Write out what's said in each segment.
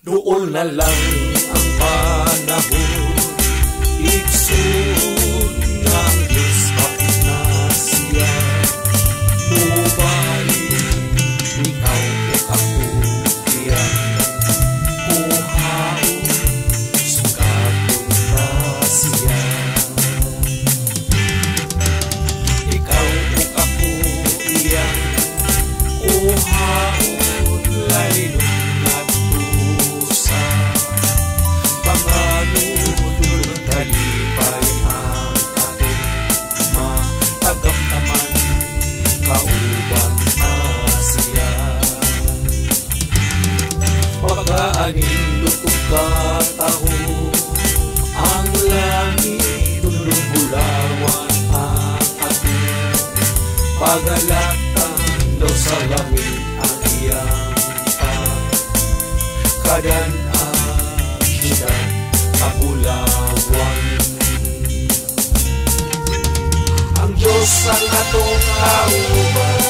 Duol na lang ang panahon, igsoon nga ang Diyos hapit na siya. Mubalik ikaw ug ako iyang kuhaon, sugaton ta siya. Ikaw ug ako iyang kuhaon, lalinon ngadto sa panganod, kalipay ang atong matagamtaman, kauban ta siya. Pagkaanindot ug kataho ang langit, tulong bulawan ang atong pagalatan, daw sa langit ang iyang pagkadan-an, siyudad kabulawan. Ang Diyos ang atong kauban,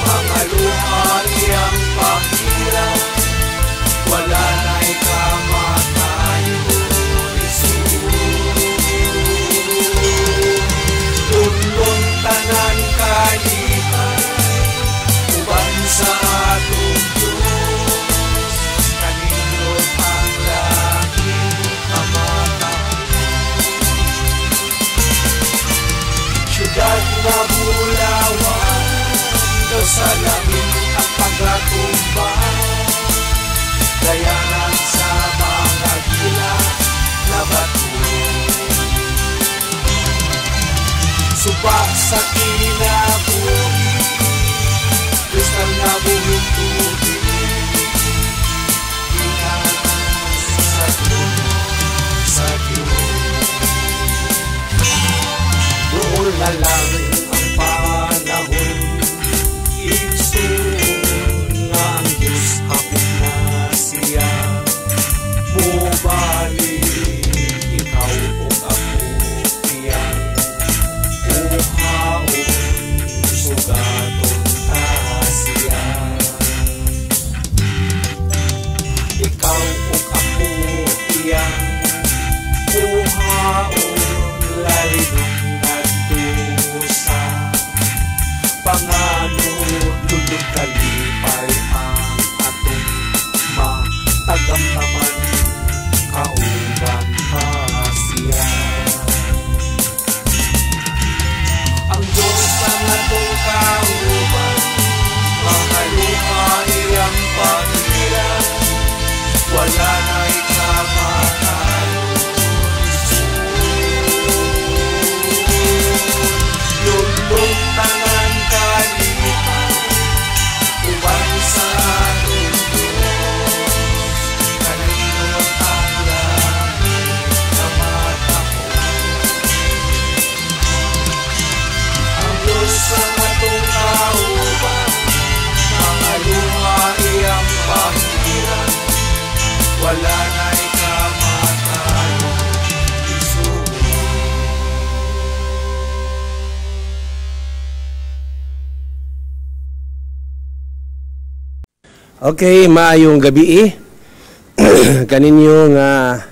mga luha iyang pahira, wala na'y kamatayon igsoon. Lunlun tanan kalipay, uban sa atong Diyos, kanindot ang langit kamatahon. Siyudad nga bulawan, daw sa langit ang pagatumba, dayanan sa mga gila na bato. Suba sa kinabuhi, kristal na buhing tubig, gikan sa trono sa Diyos. Duol na lang ang panahon, igsoon nga ang Diyos hapit na siya. Mubalik ikaw ug ako iyang kuhaon, sugaton ta siya. Ikaw ug ako iyang kuhaon, lalinon ngadto sa panganod, lulod kalipay ang atong matagamtaman, kauban ta siya. Ang Diyos ang atong kauban, mga luha iyang pahira, wala na'y kamatayon igsoon. Lunlun tanan kalipay, uban sa atong Diyos, kanindot ang langit kamatahon. Ang Diyos ang atong kauban, mga luha iyang pahira, wala na'y kamatayon igsoon. Okay, maayong gabi eh. Kaninyo nga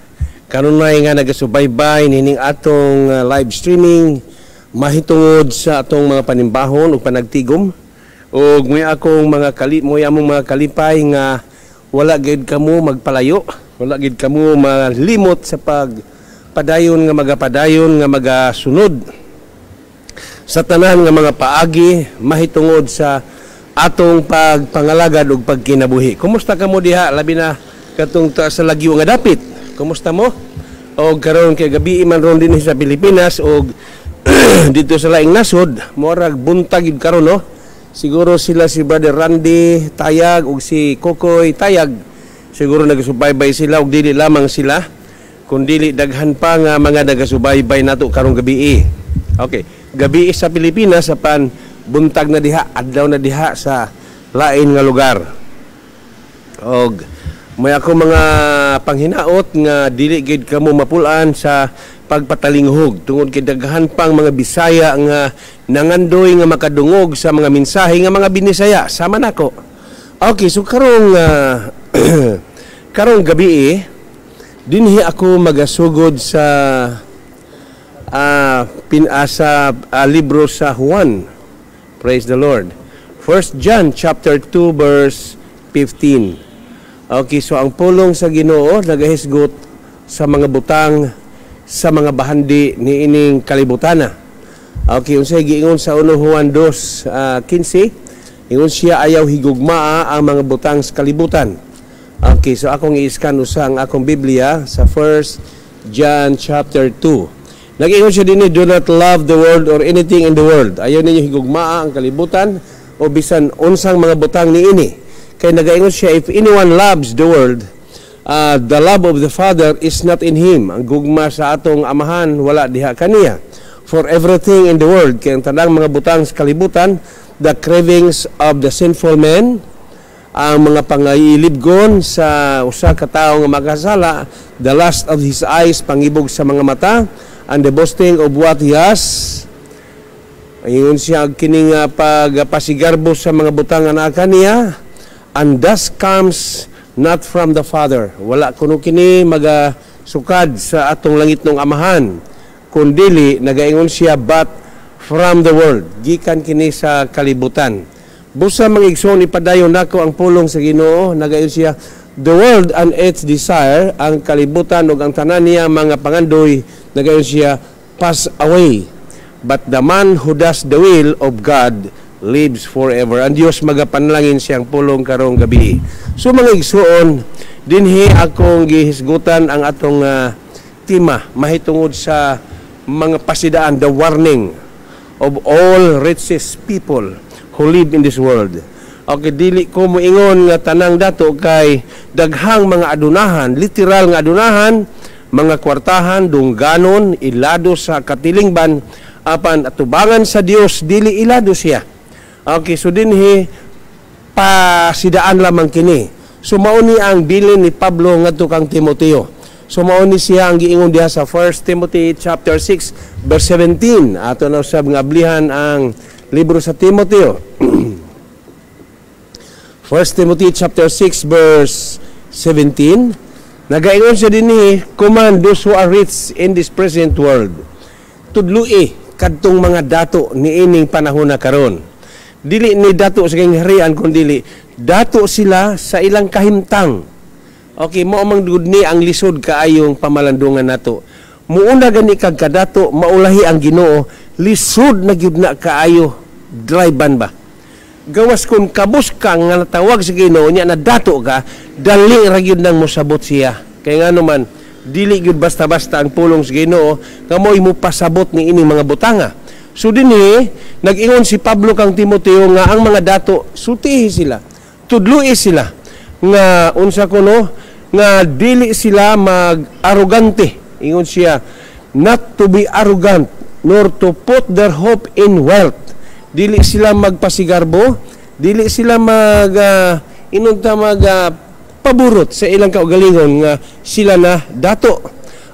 kanunay nga nagasubaybay nining atong live streaming mahitungod sa atong mga panimbahon ug panagtigom, ug moy akong mga kali moy among mga kalipay nga wala gid kamo magpalayo, wala gid kamo malimot sa pagpadayon nga magapadayon nga magasunod sa tanan nga mga paagi mahitungod sa atong pagpangalagad ug pagkinabuhi. Kumusta kamo diha, labi na katong ta sa lagyo nga dapit? Kumusta mo? Og karon kay gabi man ron dinhi sa Pilipinas og dito sa laing nasod, murag buntag gid karon, no? Siguro sila si Brother Randy Tayag ug si Kokoy Tayag, siguro nagasubaybay sila, ug dili lamang sila kundili daghan pa nga mga nagasubaybay nato karong gabi. Okay, gabi sa Pilipinas apan buntag na diha, adlaw na diha sa lain nga lugar. Og may ako mga panghinaot nga dili gid kamo mapul-an sa pagpatalinghog tungod kay daghan pang mga Bisaya nga nangandoy nga makadungog sa mga mensahe nga mga Binisaya sama nako. Okay, so karong gabi eh, dinhi ako magasugod sa pinasa libro sa Juan. Praise the Lord. 1 John chapter 2 verse 15. Okay, so ang pulong sa Ginoo nagahisgot sa mga butang, sa mga bahandi niining kalibutana. Okay, unsay giingon sa 1 Juan 2, 15? Ingon siya, ayaw higugmaa ang mga butang sa kalibutan. Okay, so akong i-scan usa ang akong Biblia sa 1 John chapter 2. Nag-ingon siya dinhi, "Do not love the world or anything in the world." Ayaw ninyo higugmaa ang kalibutan o bisan unsang mga butang niini. Kay nagaingon siya, "If anyone loves the world, the love of the Father is not in him." Ang gugma sa atong amahan wala diha kaniya. "For everything in the world," kay ang tanang mga butang sa kalibutan, "the cravings of the sinful man," ang mga pangailibgon sa usa ka tawo nga makasala, "the lust of his eyes," pangibog sa mga mata, "and the boasting of what he has." Ingon siya, kining pagpasigarbo sa mga butang nga naa kaniya, "and thus comes not from the Father." Wala kuno kini magasukad sa atong langitnong Amahan, kundili nagaingon siya, "but from the world." Gikan kini sa kalibutan. Busa, mga igsoon, ipadayon nako ang pulong sa Ginoo. Nagaingon siya, "The world and its desire," ang kalibutan ug ang tanan niya mga pangandoy, nagaingon siya, "pass away. But the man who does the will of God lives forever." Ang Dios magapanalangin siyang pulong karong gabi. So mga igsoon, dinhi akong gihisgutan ang atong tema mahitungod sa mga pasidaan, the warning of all richest people who live in this world. Okay, dili ko moingon nga tanang dato kay daghang mga adunahan, literal nga adunahan, mga kwartahan, dungganon, ilado sa katilingban, apan atubangan sa Dios dili ilado siya. Okay, so dinhi pasidaan lamang kini. So mao ni ang bilin ni Pablo ngadto kang Timoteo. So mao ni siya ang giingon diha sa 1 Timothy chapter 6 verse 17. Ato na usab nga ablihan ang libro sa Timoteo. 1 Timothy chapter 6 verse 17. Nagaingon siya dinhi, "Command those who are rich in this present world." Tudlui kadtong mga dato niining panahon na karon. Dili ni dato sa gingharian, kun dili dato sila sa ilang kahimtang. Okay, mao mang gud ni ang lisod kaayong pamalandungan nato. Muuna gani kag kadato, maulahi ang Ginoo, lisod na gyud na kaayo drive-an ba. Gawas kung kabus ka nga natawag sa Ginoo niya na dato ka, dali ra gyud nang mosabot siya. Kay ngano man, dili gyud basta-basta ang pulong sa Ginoo nga mo'y mopasabot ni ining mga butanga. So dinhi nag-ingon si Pablo kang Timoteo nga ang mga dato sultihi sila, tudlui sila nga unsa kuno nga dili sila mag-arugante. Ingon siya, "not to be arrogant nor to put their hope in wealth." Dili sila magpasigarbo, dili sila mag inunta mag paburot sa ilang kaugalingon nga sila na dato.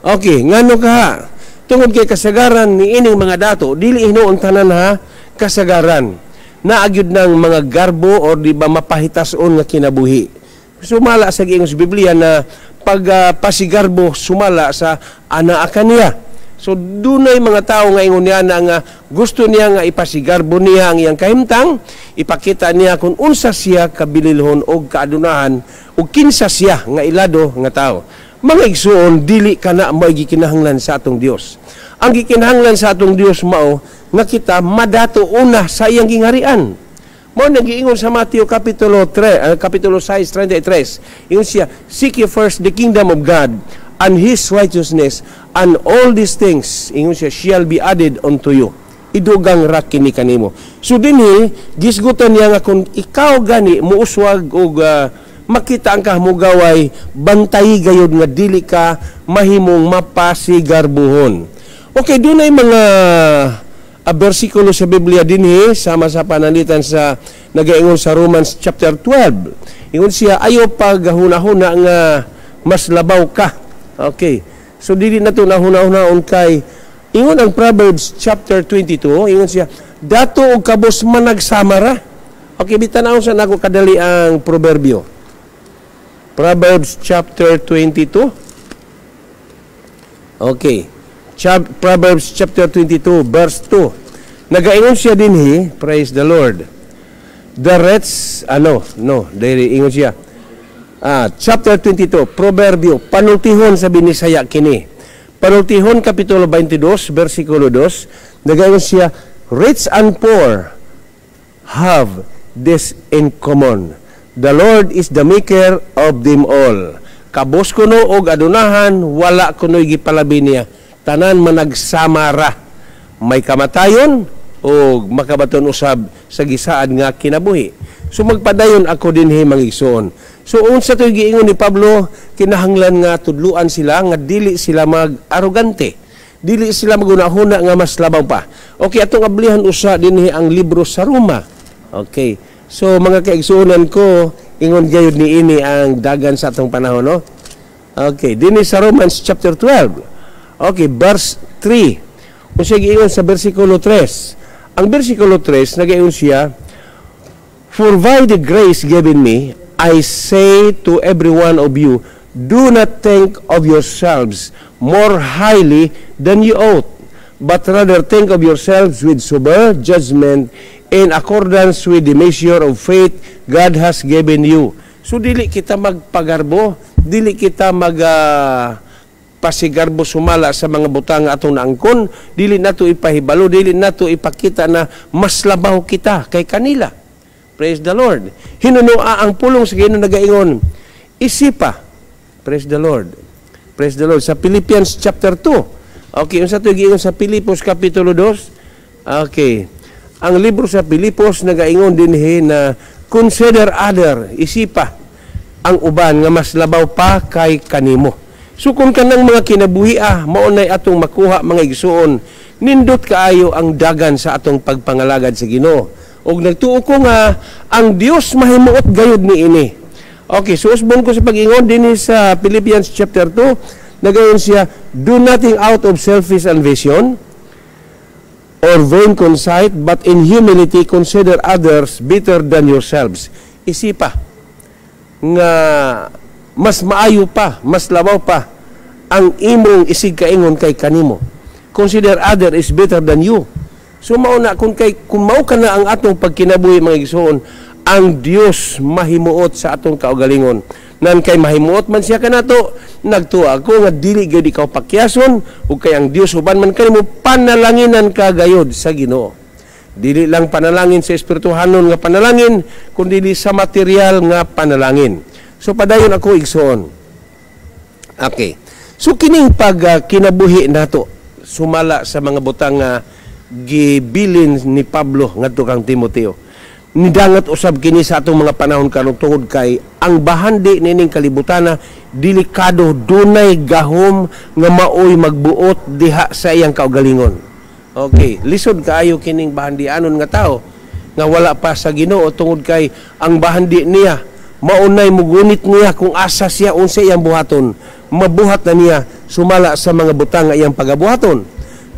Okay, ngano ka? Tungod kay kasagaran ni ining mga dato, dili hinuon tanan ha, kasagaran. Naagyod ng mga garbo or di ba mapahitason nga kinabuhi. Sumala sa giingon sa Biblia na pag pasigarbo sumala sa anaa kaniya. So dunay mga tao nga ingon niya na nga gusto niya nga ipasigarbo niya ang iyang kahimtang, ipakita niya kung unsa siya kabililhon og kaadunahan ug kinsa siya nga ilado nga tao. Mga igsuon, dili kana mao gikinahanglan sa atong Dios. Ang gikinahanglan sa atong Dios mao nga kita madato una sa iyang gingharian. Mao nang giingon sa Mateo kapitulo 3, kapitulo 6, 33. Ingon siya, "Seek ye first the kingdom of God and His righteousness, and all these things," ingon siya, "shall be added unto you." Idugang ra kini kanimo. So dinhi gisgutan niya nga kung ikaw gani muuswag og makita ang kahmugaway, bantay gayod nga dili ka mahimong mapasigarbuhon. Okay, dunay mga bersikulo sa Biblia dinhi sama sa pananglitan sa nagaingon sa Romans chapter 12. Ingon siya, ayo paghuna-huna nga mas labaw ka. Okay. So dili na to nahuna-hunaon kay ingon ang Proverbs chapter 22, ingon siya, dato og kabos managsama ra. Okay, bitan-aw sa nako kadali ang Proverbio. Proverbs chapter 22. Okay. Proverbs chapter 22 verse 2. Nagaingon siya dinhi, praise the Lord. The rich, ano, no, dili ingon siya. Chapter 22, Proverbio, panultihon sa Binisaya kini. Panultihon kapitulo 22, versikulo 2, nagaingon siya, "Rich and poor have this in common. The Lord is the maker of them all." Kabos kuno og adunahan, wala kuno'y gipalabi niya. Tanan managsama ra. May kamatayon o makabaton usab sa gisaad nga kinabuhi. So magpadayon ako dinhi, mga igsoon. So unsa to'y giingon ni Pablo, kinahanglan nga tudluan sila nga dili sila mag-arogante. Dili sila magunahuna nga mas labaw pa. Okay, atong ablihan usa dinhi ang libro sa Roma. Okay. So mga kaigsuonan ko, ingon gayud ni ini ang dagan sa atong panahon, no? Okay, dinhi sa Romans chapter 12. Okay, verse 3. Unsa giingon sa bersikulo 3? Ang bersikulo 3 nagaingon siya, "For by the grace given me, I say to every one of you, do not think of yourselves more highly than you ought, but rather think of yourselves with sober judgment in accordance with the measure of faith God has given you." So dili kita magpagarbo, dili kita mag pasigarbo sumala sa mga butang atong naangkon, dili nato ipahibalo, dili nato ipakita na mas labaw kita kay kanila. Praise the Lord. Hinunua ang pulong sa Ginoo nagaingon, isipa. Praise the Lord. Praise the Lord. Sa Philippians chapter 2. Okay, unsa to giingon sa Pilipos kapitulo 2? Okay. Ang libro sa Pilipos nagaingon dinhi na consider other, isipa ang uban nga mas labaw pa kay kanimo. So kung kanang mga kinabuhi mao nay atong makuha, mga igsuon, nindot kaayo ang dagan sa atong pagpangalagad sa Ginoo. Og nagtuo ko nga ang Dios mahimuot gayud niini. Okay, so usbon ko sa pag-ingon dinhi sa Philippians chapter 2, nagaingon siya, "Do nothing out of selfish ambition or vain conceit, but in humility consider others better than yourselves." Isipa nga mas maayo pa, mas labaw pa ang imong isig kaingon kay kanimo. Consider other is better than you. So mao na kung mao ka na ang atong pagkinabuhi, mga igsoon, ang Dios mahimuot sa atong kaugalingon. Nan kay mahimuot man siya kanato, nagtuo ako nga dili gyud ikaw pakyason ug kay ang Dios uban man kanimo, panalanginan ka gayod sa Ginoo. Dili lang panalangin sa espirituhanon nga panalangin, kundi sa material nga panalangin. So padayon ako, igsoon. Okay. So kining pag kinabuhi nato sumala sa mga butang nga gibilin ni Pablo ngadto kang Timoteo, nidangat usab kini sa atong mga panahon karon tungod kay ang bahandi nining kalibutana delikado, dunay gahom nga maoy magbuot diha sa iyang kaugalingon. Okay, lisod kaayo kining bahandianon nga tao nga wala pa sa Ginoo tungod kay ang bahandi niya maunay mugunit niya kung asa siya, unsa iyang buhaton, mabuhat na niya sumala sa mga butang nga iyang pagabuhaton.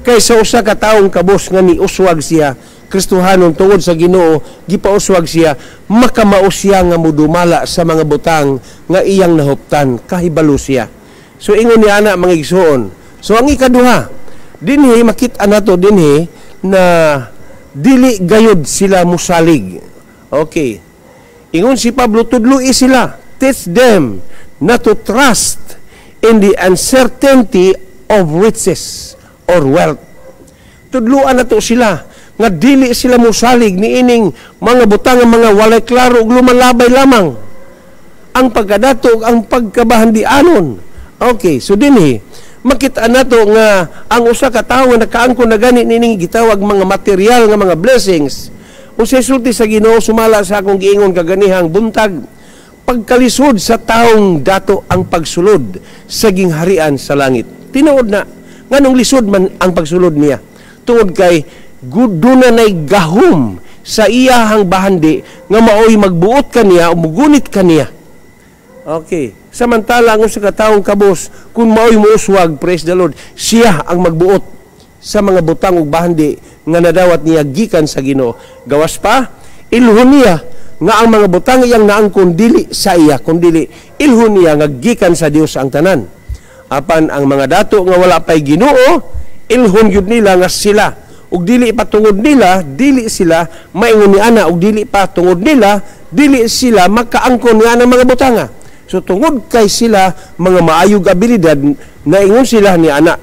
Kay sa usa ka taong kabos nga niuswag siya, Kristohanon tungod sa Ginoo, gipauswag siya, makamao siya nga mudumala sa mga butang nga iyang nahuptan, kahibalo siya. So ingon ni ana, mga igsoon. So ang ikaduha, dinhi makita nato dinhi na dili gayod sila musalig. Okay. Ingon si Pablo, tudloi sila, teach them not to trust in the uncertainty of riches or wealth. Tudluan nato sila nga dili sila musalig niining mga butang nga mga walay klaro ug lumalabay lamang ang pagkadato, ang pagkabahandianon. Okay, so dinhi makita nato nga ang usa ka tawo nga nakaangkon na gani nining gitawag mga material nga mga blessings, unsay sulti sa Ginoo sumala sa akong giingon kaganihang buntag, pagkalisod sa taong dato ang pagsulod sa gingharian sa langit. Tinuod na nganong lisod man ang pagsulod niya, tungod kay duna nay gahom sa iyahang bahandi nga maoy magbuot kaniya o mugunit kaniya. Okay. Samantala ang usa ka taong kabos, kung maoy muuswag, praise the Lord, siya ang magbuot sa mga butang ug bahandi nga nadawat niya gikan sa Ginoo. Gawas pa, Ilhon niya nga ang mga butang iyang naangkon dili sa iya, kundili ilhon niya nga gikan sa Dios ang tanan. Apan ang mga dato nga wala pay Ginoo, ilhon gyud nila nga sila ug dili pa tungod nila dili sila maingon ni ana, ug dili pa tungod nila dili sila makaangkon nga ang mga butanga. So tungod kay sila mga maayog abilidad, naingon sila ni ana.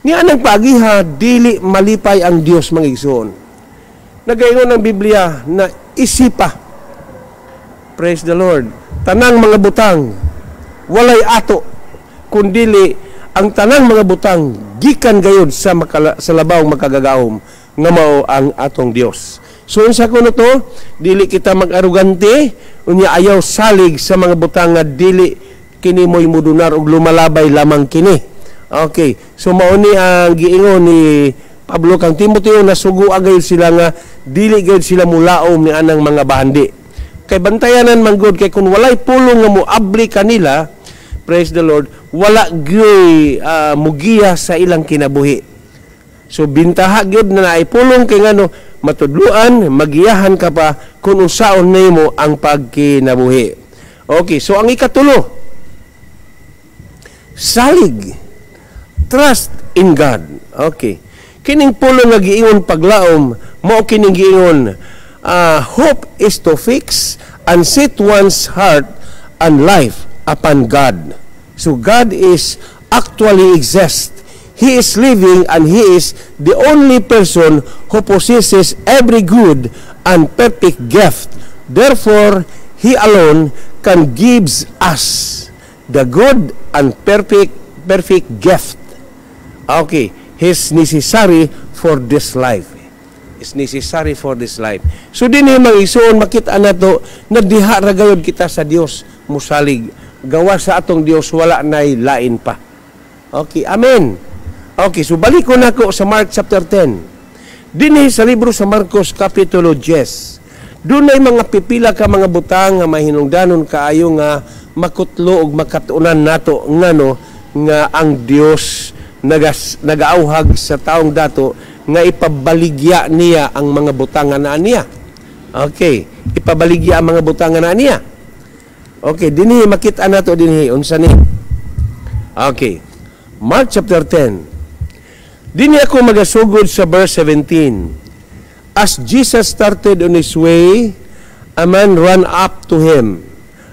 Ni anang pagiha, dili malipay ang Dios, mga igsoon. Nagaingon ang Biblia na isipa. Praise the Lord. Tanang mga butang walay ato, kundili ang tanang mga butang gikan gayud sa labaw makagagahom nga mao ang atong Dios. So unsa kuno to, dili kita mag-arugante, unya ayaw salig sa mga butang nga dili kini mo'y mudunar og lumalabay lamang kini. Okay, so mao ni ang giingon ni Pablo kang Timoteo, nasugo gayud sila nga dili gayud sila mulaom ni anang mga bahandi. Kay bantayanan man gud, kay kung walay pulong nga moabli kanila, praise the Lord, wala gyud mugiya sa ilang kinabuhi. So bintaha gyud na naay pulong, kay ngano matudluan, magiyahan ka pa kung unsaon nimo ang pagkinabuhi. Okay, so ang ikatulo, salig, trust in God. Okay. Kining pulong nga giingon paglaom, mao kining giingon, hope is to fix and set one's heart and life upon God. So God is actually exist. He is living and He is the only person who possesses every good and perfect gift. Therefore, He alone can gives us the good and perfect gift. Okay, He's necessary for this life. Is necessary for this life. So dinhi, mga igsoon, makita nato na diha ra gayud kita sa Dios musalig. Gawa sa atong Dios, wala nay lain pa. Okay, amen. Okay, so balik ko nako sa Mark chapter 10. Dinhi sa libro sa Marcos kapitulo 10. Dunay mga pipila ka mga butang nga mahinungdanon kaayo nga makutlo ug makatunan nato ngano nga ang Dios nagaauhag sa taong dato nga ipabaligya niya ang mga butang nga naa niya. Okay, ipabaligya ang mga butang nga naa niya. Okay, dinhi makita nato dinhi unsa ni. Okay. Mark chapter 10. Dinhi ako magasugod sa verse 17. As Jesus started on his way, a man ran up to him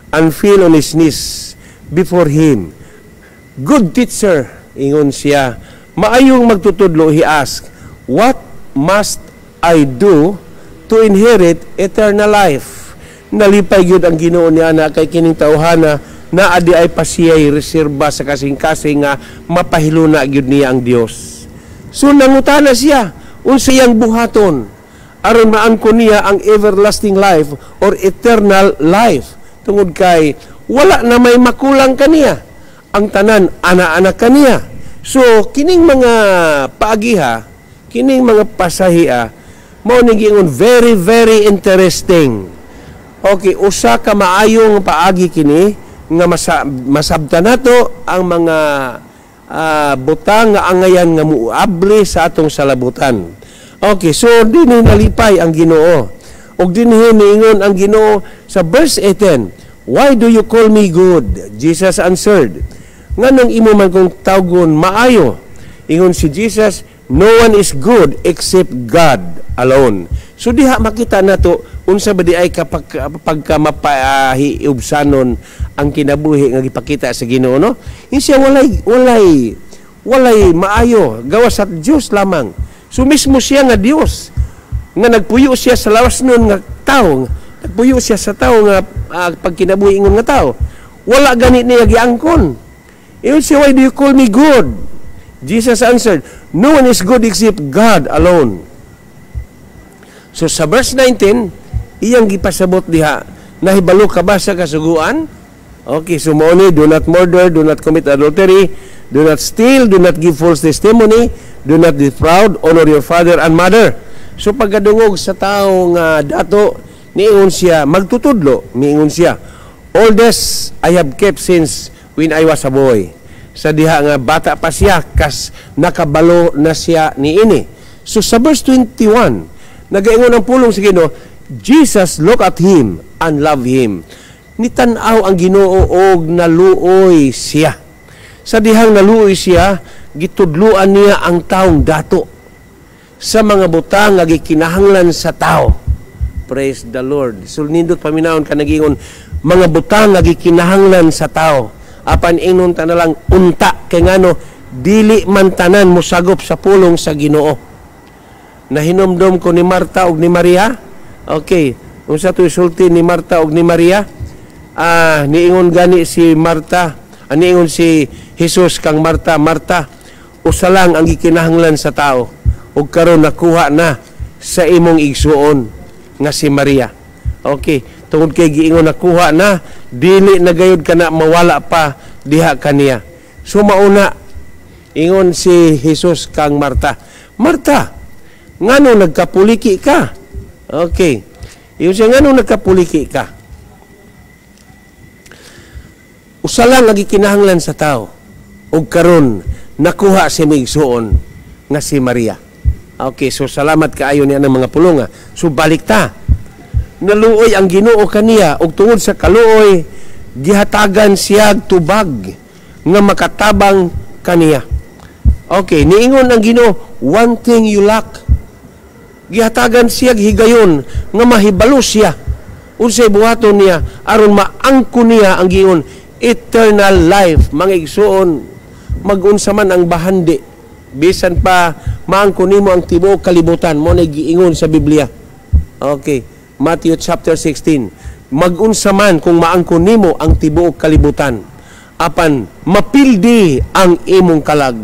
and fell on his knees before him. "Good teacher," ingon siya, "maayong magtutudlo," he asked, "what must I do to inherit eternal life?" Nalipay gyud ang Ginoo niya na kay kining tawhana naa diay pa siya'y reserba sa kasing-kasing nga mapahiluna gyud niya ang Dios. So nangutana siya unsa iyang buhaton aron maangkon niya ang everlasting life or eternal life, tungod kay wala na may makulang kaniya, ang tanan ana-ana kaniya. So kining mga paagiha, kining mga pasahia, mao ni giingon very very interesting. Okay, usa ka maayong paagi kini nga masabta nato ang mga butang nga angayan nga muabli sa atong salabutan. Okay, so dinhi nalipay ang Ginoo. Ug dinhi niingon ang Ginoo sa verse 18, "Why do you call me good?" Jesus answered. "Nganong imo man kong tawgon maayo?" Ingon si Jesus, "No one is good except God alone." So diha makita nato unsa ba diay kapag pagka mapahiubsanon ang kinabuhi nga gipakita sa Ginoo, no? Siya walay maayo gawas sa Dios lamang. So mismo siya nga Dios nga nagpuyo siya sa lawas nun nga tao, nagpuyo siya sa tao nga pagkinabuhi ingon nga tao. Wala gani niya giangkon. Ingon siya, "Why do you call me good?" Jesus answered, "No one is good except God alone." So sa verse 19, iyang gipasabot diha, "Nahibalo ka ba sa kasuguan?" Okay, so mao ni, do not murder, do not commit adultery, do not steal, do not give false testimony, do not defraud, honor your father and mother. So pagkadungog sa tao nga dato, niingon siya, "Magtutudlo," niingon siya, "all this I have kept since when I was a boy." Sa diha nga bata pa siya, kas nakabalo na siya niini. So sa verse 21, nagaingon ang pulong sa Ginoo, Jesus look at him and love him. Nitan-aw ang Ginoo og naluoy siya. Sa dihang naluoy siya, gitudluan niya ang taong dato sa mga butang nga gikinahanglan sa tao. Praise the Lord. So nindot paminawon ka nagingon mga butang nga gikinahanglan sa tao. Apan ingnon ta na lang unta, kay ngano dili man tanan mosagop sa pulong sa Ginoo. Nahinomdom ko ni Marta ug ni Maria. Okay, unsa to sulti ni Marta ug ni Maria? Niingon gani si Marta, niingon si Jesus kang Marta, "Marta, usa lang ang gikinahanglan sa tao ug karon nakuha na sa imong igsuon nga si Maria." Okay, tungod kay giingon nakuha na, dili na gayud kana mawala pa diha kaniya. So mauna ingon si Jesus kang Marta, "Marta, ngano nagkapuliki ka?" Okay. Ingon siya, "Ngano nagkapuliki ka? Usa lang ang gikinahanglan sa tao ug karon nakuha si igsuon nga si Maria." Okay, so salamat kaayo niya ng mga pulunga. So balik ta. Naluoy ang Ginoo kaniya ug tungod sa kaluoy gihatagan siya tubag nga makatabang kaniya. Okay, niingon ang Ginoo, "One thing you lack." Gihatagan siya higayon nga mahibalo siya unsay buhaton niya aron maangko niya ang giingon eternal life. Mga igsuon, magunsa man ang bahandi, bisan pa maangko nimo ang tibuok kalibutan, mo na giingon sa Biblia. Okay, Matthew chapter 16. Magunsa man kung maangko nimo ang tibuok kalibutan, apan mapildi ang imong kalag,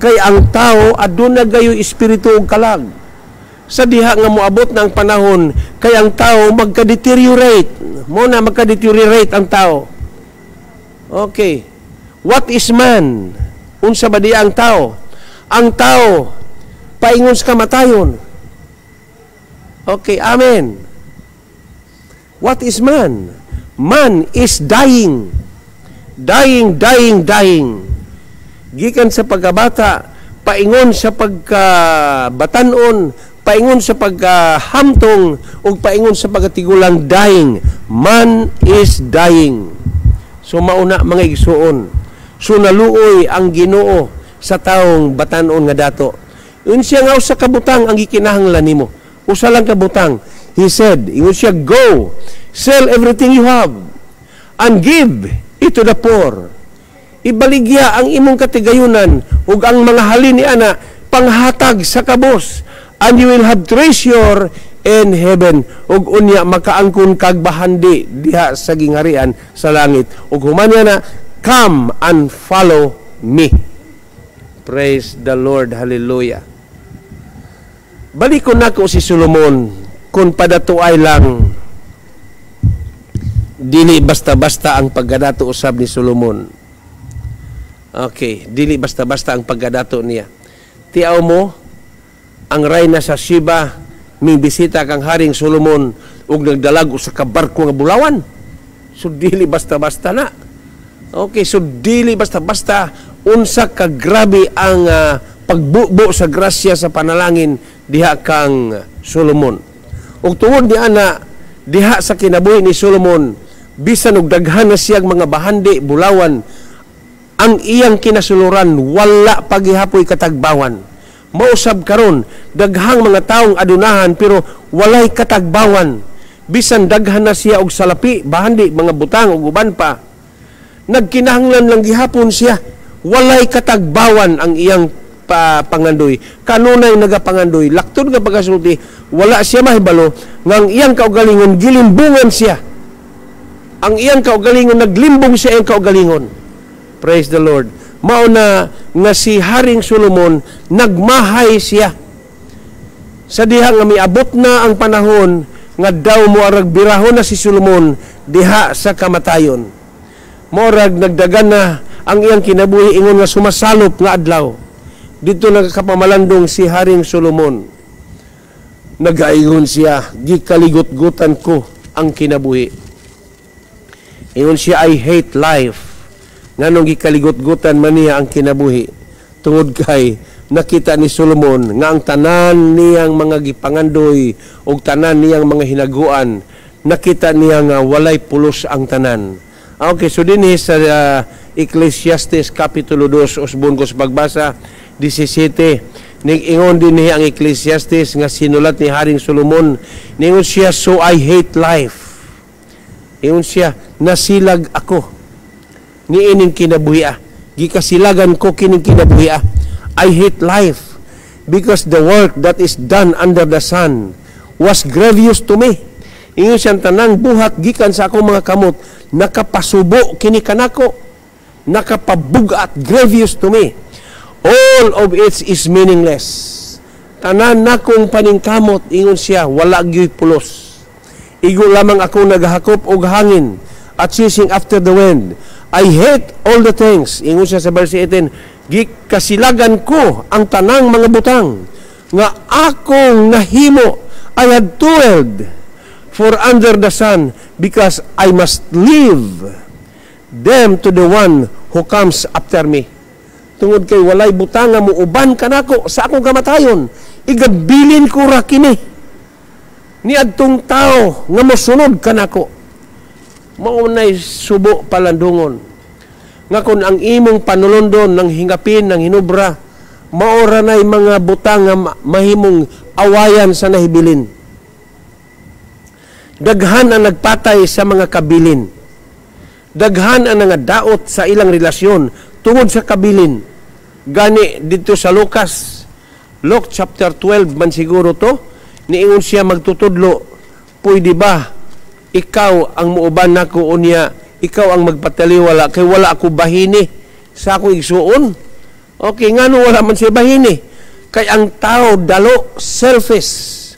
kay ang tao aduna gayoy espiritu ug kalag. Sa diha nga moabot na ang panahon kay ang tao magka-deteriorate mo na, magka-deteriorate ang tao. Okay, what is man? Unsa ba diya ang tao? Ang tao paingon sa kamatayon. Okay, amen. What is man? Man is dying, dying, dying, dying. Gikan sa pagkabata paingon sa pagkabatanon, paingon sa pagkahamtong ug paingon sa pagkatigulang, dying. Man is dying. So mauna, mga igsuon, so naluoy ang Ginoo sa taong batanon nga dato. Ingon siya nga usa ka butang ang gikinahanglan nimo, usa lang ka butang. He said, ingon siya, "Go sell everything you have and give it to the poor." Ibaligya ang imong katigayunan ug ang mga halin ni ana panghatag sa kabos, and you will have treasure in heaven, ug unya makaangkon kag bahandi diha sa gingharian sa langit. Ug human niya na, "Come and follow me." Praise the Lord. Hallelujah. Balikon nako si Solomon. Kung padatuay lang, dili basta-basta ang pagkadato usab ni Solomon. Okay, dili basta-basta ang pagkadato niya. Tiaw mo ang rayna sa Sheba, mibisita kang Haring Solomon ug nagdalag usa ka barko nga bulawan. So dili basta-basta na. Okay, so dili basta-basta unsa ka grabe ang pagbubo sa grasya sa panalangin diha kang Solomon. Ug tungod ni ana diha sa kinabuhi ni Solomon, bisan og daghan na siyang mga bahandi bulawan, ang iyang kinasuluran wala pagihapoy katagbawan. Mausab karon daghang mga taong adunahan pero walay katagbawan. Bisan daghan na siya og salapi, bahandi, mga butang ug uban pa, nagkinahanglan lang gihapon siya. Walay katagbawan ang iyang pangandoy. Kanunay nagapangandoy, laktod nga pagkasulti, wala siya mahibalo nga ang iyang kaugalingon gilimbungan siya. Ang iyang kaugalingon, naglimbong siya iyang kaugalingon. Praise the Lord. Mao na nga si Haring Solomon nagmahay siya. Sa diha nga miabot na ang panahon nga daw moarag birahon na si Solomon diha sa kamatayon. Morag nagdagan na ang iyang kinabuhi, ingon nga sumasalop nga adlaw. Dito nagkapamalandong si Haring Solomon. Nagaingon siya, "Gikaligot-gutan ko ang kinabuhi." Ingon siya, "I hate life." Nganong gikaligot-gutan man niya ang kinabuhi? Tungod kay Nakita ni Solomon nga ang tanan niyang mga gipangandoy ug tanan niyang mga hinaguan, nakita niya nga walay pulos ang tanan. Okay, so dinhi sa Ecclesiastes Kapitulo 2, usbon ko sa pagbasa, 17. Ning-ingon dinhi ang Ecclesiastes nga sinulat ni Haring Solomon. Ningon siya, "So I hate life." Ingon siya, "Nasilag ako niining kinabuhi. Gikasilagan ko kining kinabuhi. I hate life because the work that is done under the sun was grievous to me." Ingon siyang tanang buhat gikan sa akong mga kamot nakapasubo kini kanako, nakapabugat, grievous to me. All of it is meaningless. Tanan nakong paningkamot, ingon siya, wala gyoy pulos. Igo lamang ako nagahakop og hangin at chasing after the wind. I hate all the things. Ingon siya sa verse 18, gikasilagan ko ang tanang mga butang nga akong nahimo. I had toiled for under the sun because I must leave them to the one who comes after me. Tungod kay walay butang nga muuban kanako sa akong kamatayon, igabilin ko ra kini ni adtong tao nga mosunod kanako. Mao nay subo, palandungon, nga kung ang imong panulondon ng hingapin ng hinubra, maora na'y mga butang nga mahimong awayan sa nahibilin. Daghan ang nagpatay sa mga kabilin. Daghan ang nangadaot sa ilang relasyon tungod sa kabilin. Gani dito sa Lucas, Luke chapter 12 man siguro to, niingon siya magtutudlo, "Pwede ba ikaw ang muuban nako unya, ikaw ang magpataliwala kay wala ako bahini sa ako igsuon?" Okay, ngano wala man siya bahini? Kay ang tao dalo, selfish.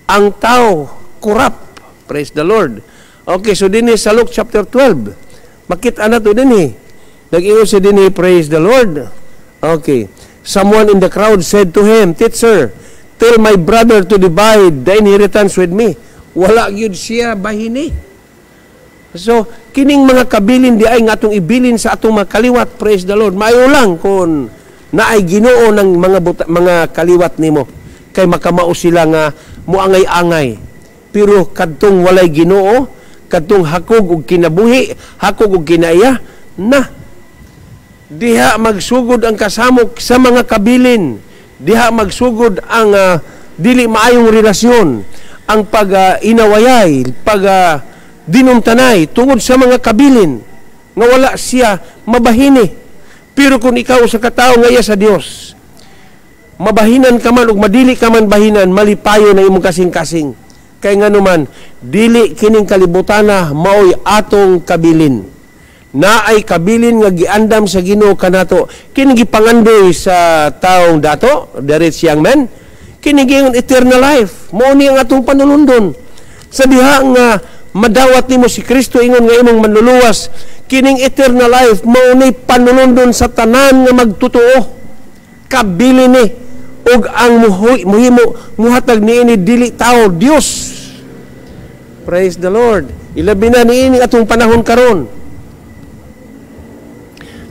Ang tao corrupt. Praise the Lord. Okay, so dinhi sa Luke chapter 12. Makita na to dinhi. Nag-ingon siya dinhi, praise the Lord. Okay. Someone in the crowd said to him, "Teacher, tell my brother to divide the inheritance with me." Wala gyud siya bahini. So, kining mga kabilin di ay nga atong ibilin sa atong mga kaliwat, praise the Lord. Maayo lang kung naay Ginoo ng mga kaliwat nimo kay makamao sila nga muangay-angay. Pero kadtong walay Ginoo, kadtong hakog og kinabuhi, hakog og kinaiya, na diha magsugod ang kasamok sa mga kabilin. Diha magsugod ang dili maayong relasyon, ang pag inawayay, pag dinumtanay tungod sa mga kabilin nga wala siya mabahini. Pero kung ikaw sa katao nga iya sa Dios, mabahinan ka man ug madili ka man bahinan, malipayo na imong kasing-kasing. Kay nganuman, dili kining kalibutana maoy atong kabilin. Naay kabilin nga giandam sa Ginoo kanato. Kini gipangandoy sa taong dato, the rich young man, kini giingon eternal life. Mao ni ang atong panulundon. Sa diha nga madawat nimo si Kristo ingon nga imong manluluwas, kining eternal life mao ni panulundon sa tanan nga magtotoo. Kabilin ni ug ang muhimo muhatag niini dili tao, Dios. Praise the Lord. Ilabi na niini atong panahon karon.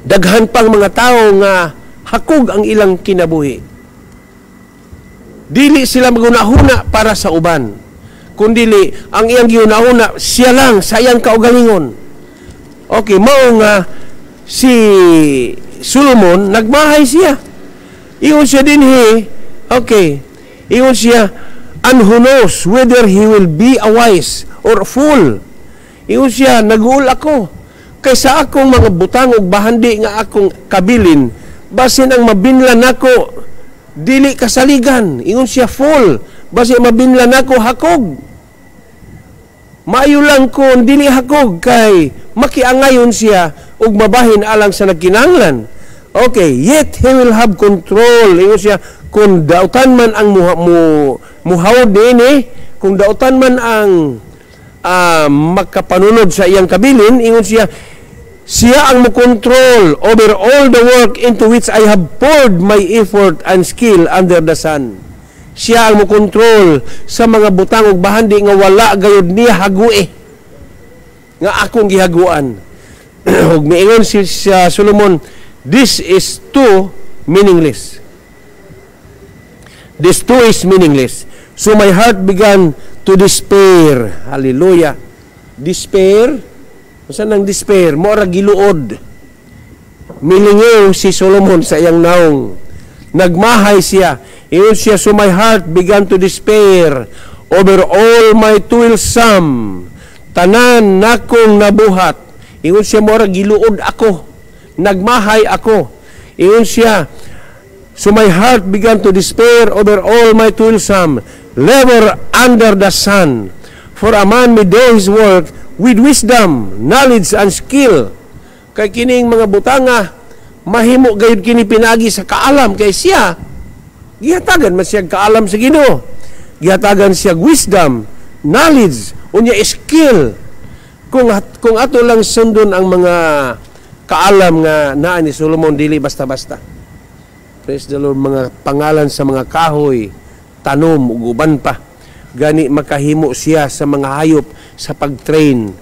Daghan pang mga tao nga hakog ang ilang kinabuhi. Dili sila magunahuna para sa uban. Kundili ang iyang gihunahuna siya lang sa iyang kaugalingon. Okay, mao nga si Solomon nagmahay siya. Ingon siya dinhi, okay. Ingon siya, "And who knows whether he will be a wise or a fool?" Ingon siya, "Naguol ako. Kay sa akong mga butang ug bahandi nga akong kabilin, basin ang mabinlan nako dili kasaligan." Ingon siya, fool. Basin mabinlan nako hakog. Maayo lang kung dili hakog kay makiangayon siya ug mabahin alang sa nagkinahanglan. Okay, yet he will have control. Ingon siya, kung dautan man ang muhawod niini, kung dautan man ang makapanunod sa iyang kabilin, ingon siya, siya ang mo-control over all the work into which I have poured my effort and skill under the sun. Siya ang mo-control sa mga butang ug bahandi nga wala gayud niya hague nga akong gihaguan. Ug miingon si Solomon, "This is too meaningless." This too is meaningless. So my heart began to despair. Hallelujah. Despair? Unsa nang despair? Mora giluod. Milingiw si Solomon sa iyang naong. Nagmahay siya. Ingon siya, "So my heart began to despair over all my toilsome." Tanan nakong nabuhat. Ingon siya, mora giluod ako. Nagmahay ako. Ingon siya, "So my heart began to despair over all my toilsome labor under the sun. For a man may do his work with wisdom, knowledge, and skill." Kay kining mga butanga, mahimo gayud kini pinagi sa kaalam kay siya gihatagan man siya kaalam sa Ginoo. Gihatagan siya wisdom, knowledge, unya skill. Kung ato lang sundon ang mga kaalam nga naa ni Solomon, dili basta-basta. Praise the Lord, mga pangalan sa mga kahoy, tanom ug uban pa. Gani makahimo siya sa mga hayop sa pag-train.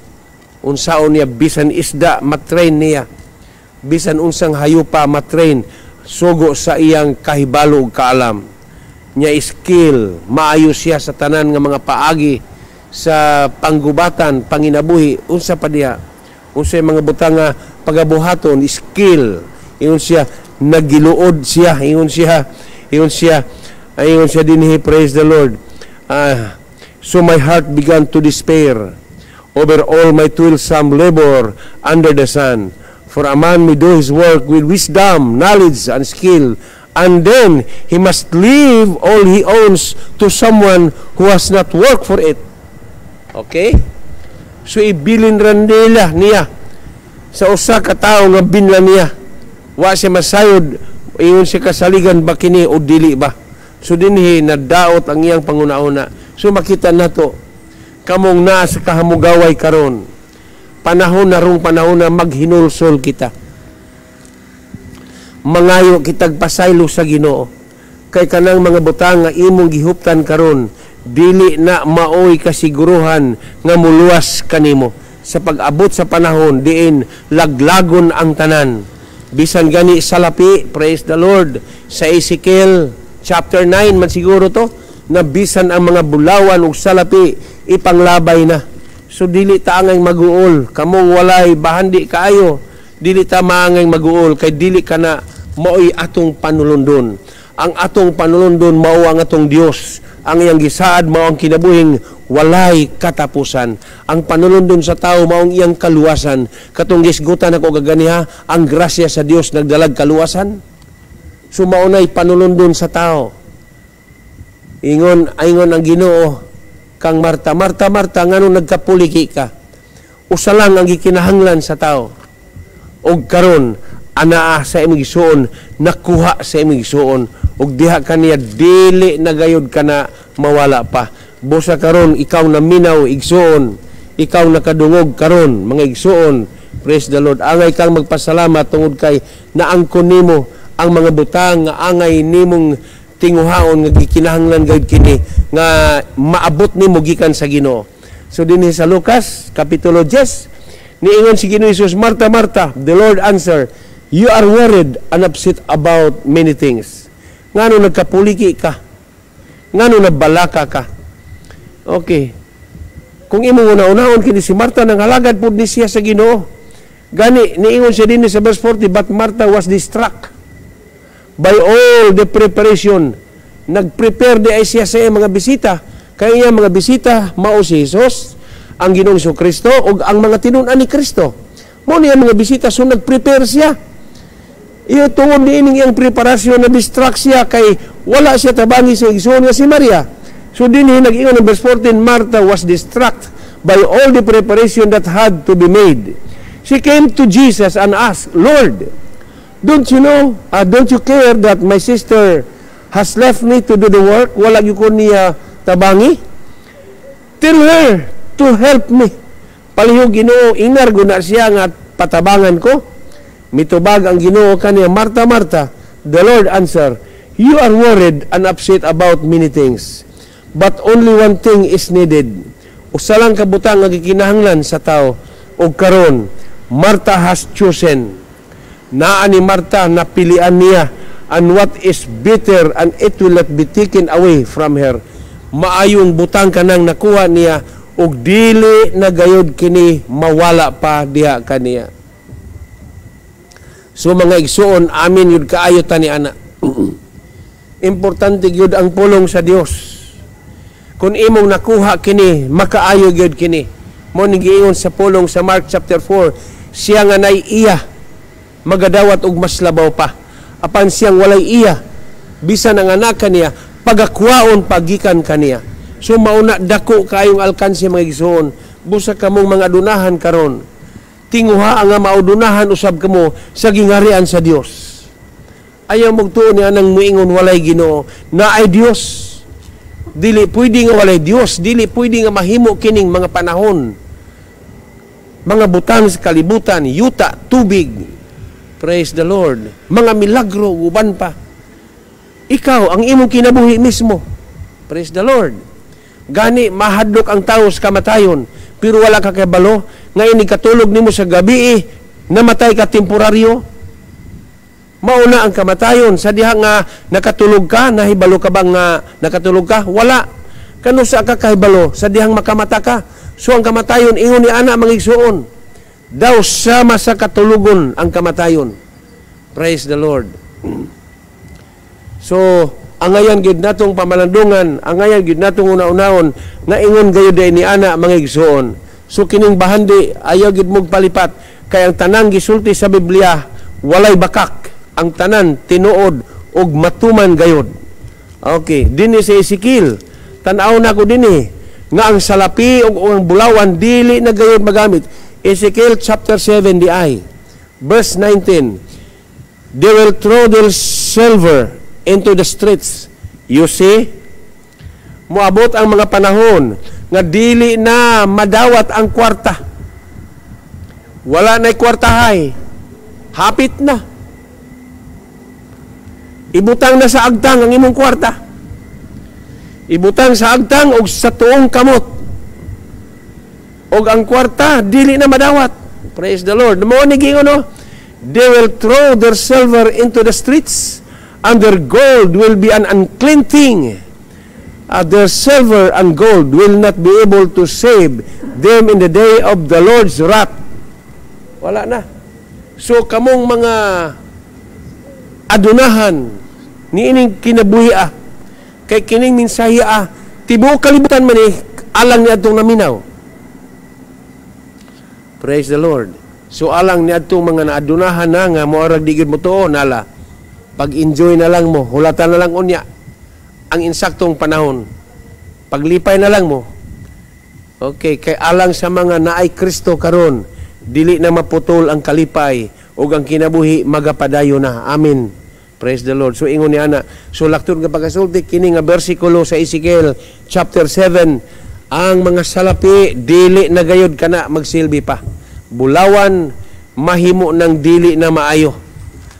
Unsaon niya bisan isda matrain niya. Bisan unsang hayop pa matrain sugo sa iyang kahibalo ug kaalam. Nya skill, maayo siya sa tanan nga mga paagi sa panggubatan, panginabuhi, unsa pa diha? Unsay mga butang nga pagabuhaton, skill. Ingon siya, nagiluod siya, ingon siya dinhi, praise the Lord. "So my heart began to despair over all my toilsome labor under the sun. For a man may do his work with wisdom, knowledge, and skill, and then he must leave all he owns to someone who has not worked for it." Okay? So ibilin ra nila niya sa usa ka tawo nga binla niya. Wa siya masayod, ingon siya, kasaligan ba kini o dili ba? So dinhi nadaot ang iyang panguna-una. So makita nato kamong naa sa kahamugaway karon. Panahon na rong panahon na maghinulsol kita. Mangayo kitag pasaylo sa Ginoo. Kay kanang mga butang nga imong gihuptan karon dili na maoy kasiguruhan nga muluwas kanimo sa pag-abot sa panahon diin laglagon ang tanan. Bisan gani salapi, praise the Lord, sa Ezekiel chapter 9 man siguro to, na bisan ang mga bulawan ug salapi ipanglabay na. So dili ta angay maguol, kamong walay bahandi kaayo, dili ta maangay maguol kay dili kana maoy atong panulundon. Ang atong panulundon mao ang atong Dios. Ang iyang gisaad mao ang kinabuhing walay katapusan. Ang panulundon sa tao mao ang iyang kaluwasan. Katong gisgutan ako gaganiha, ang grasya sa Dios nagdalag kaluwasan. So mao nay panulundon sa tao. Ingon ingon ang Ginoo kang Marta, "Marta, Marta, ngano nagkapuliki ka? Usa lang ang gikinahanglan sa tao. Og karon anaa sa imong igsuon, nakuha sa imong igsuon, ug diha kaniya dili na gayud kana mawala pa." Busa karon ikaw na minaw, igsuon, ikaw nakadungog karon, mga igsuon, praise the Lord. Angay kang magpasalamat tungod kay naangkon nimo ang mga butang nga angay nimong tinguhaon nga gikinahanglan gayud kini nga maabot nimo gikan sa Ginoo. So dinhi sa Lucas kapitulo 10, niingon si Ginoo Jesus, "Marta, Marta," the Lord answer, "you are worried and upset about many things." Ngano nagkapuliki ka? Ngano nabalaka ka? Okay. Kung imong una-unahon kini si Marta, nang halagad pud ni siya sa Ginoo. Gani niingon siya dinhi sa verse 40, "But Martha was distracted by all the preparation." Nag-prepare di ay siya sa iyang mga bisita. Kaya iyang mga bisita mao si Jesus, ang Ginoong Kristo ug ang mga tinun-an ni Kristo. Mao niya mga bisita, so nag-prepare siya. Iyo tungod niining iyang preparasyon na distract siya kay wala siya tabangi sa igsoon nga si Maria. So dinhi nag-ingon ng verse 14, "Martha was distracted by all the preparation that had to be made. She came to Jesus and asked, 'Lord, don't you care that my sister has left me to do the work? Wala gyud ko niya tabangi. Tell her to help me.' Palihog, Ginoo, ingnar guna siya nga patabangan ko." Mitubag ang Ginoo kaniya, "Marta, Marta," the Lord answer, "you are worried and upset about many things. But only one thing is needed." Usa lang ka butang nga gikinahanglan sa tao ug karon Martha has chosen. Naa ni Marta, napilian niya and what is bitter, and it will not be taken away from her. Maayong butang kanang nakuha niya ug dili na gayod kini mawala pa diha kaniya. So mga igsuon, amin yun kaayo tani ana. Importante gyud ang pulong sa Dios. Kung imong nakuha kini, makaayo gyud kini. Mo ni giingon sa pulong sa Mark chapter 4, siya nga nay iya magadawat og mas labaw pa. Apan siyang walay iya, bisan ang anak kaniya pagakuhaon pagikan kaniya. So mauna dako kaayong alkanse, mga igsuon, busa kamong mga adunahan karon. Tinguha nga maudunahan usab kamo sa gingarian sa Dios. Ayaw magtuo ni anang muingon walay Ginoo, na ay Dios. Dili pwede nga walay Dios, dili pwede nga mahimo kining mga panahon. Mga butang sa kalibutan, yuta, tubig. Praise the Lord. Mga milagro, uban pa. Ikaw, ang imong kinabuhi mismo. Praise the Lord. Gani, mahadlok ang tao sa kamatayon, pero wala ka kabalo, nga ini katulog nimo sa gabi, eh, namatay ka temporaryo. Mauna ang kamatayon. Sa diha nga nakatulog ka, nahibalo ka bang nga nakatulog ka? Wala. Kanusa ka kahibalo? Sa dihang makamata ka. So ang kamatayon, ingon ni ana, mga igsuon, daw sama sa katulugon ang kamatayon. Praise the Lord. So, angayan gid natong pamalandungan, angayan gid natong una-unahon nga ingon gayud ni ana, mga igsuon. So kining bahandi ayaw gid mog palipat kay ang tanang gisulti sa Biblia walay bakak. Ang tanan tinuod og matuman gayod. Okay, dinhi sa Ezekiel, tan-aw na ko dinhi nga ang salapi ug ang bulawan dili na gayod magamit. Ezekiel chapter 7 di ay verse 19. They will throw their silver into the streets. You see? Moabot ang mga panahon nga dili na madawat ang kwarta. Wala na'y kwartahay. Hapit na. Ibutang na sa agtang ang imong kwarta. Ibutang sa agtang og sa tuong kamot. Og ang kwarta dili na madawat. Praise the Lord. Mo ni giingon, no? They will throw their silver into the streets and their gold will be an unclean thing. Their silver and gold will not be able to save them in the day of the Lord's wrath. Wala na. So kamong mga adunahan ni ining kinabuhi ah, kay kining mensahe ah, tibuok kalibutan man eh, alang ni adtong naminaw. Praise the Lord. So alang ni adtong mga naadunahan na nga moarag di gyud mo tuo nala. Pag-enjoy na lang mo, hulatan na lang unya ang insaktong panahon. Paglipay na lang mo. Okay, kay alang sa mga naay Kristo karon, dili na maputol ang kalipay ug ang kinabuhi magapadayon na. Amen. Praise the Lord. So ingon ni ana, so lakton nga pagkasulti kini nga bersikulo sa Ezekiel chapter 7, ang mga salapi dili na gayod kana magsilbi pa. Bulawan mahimo ng dili na maayo.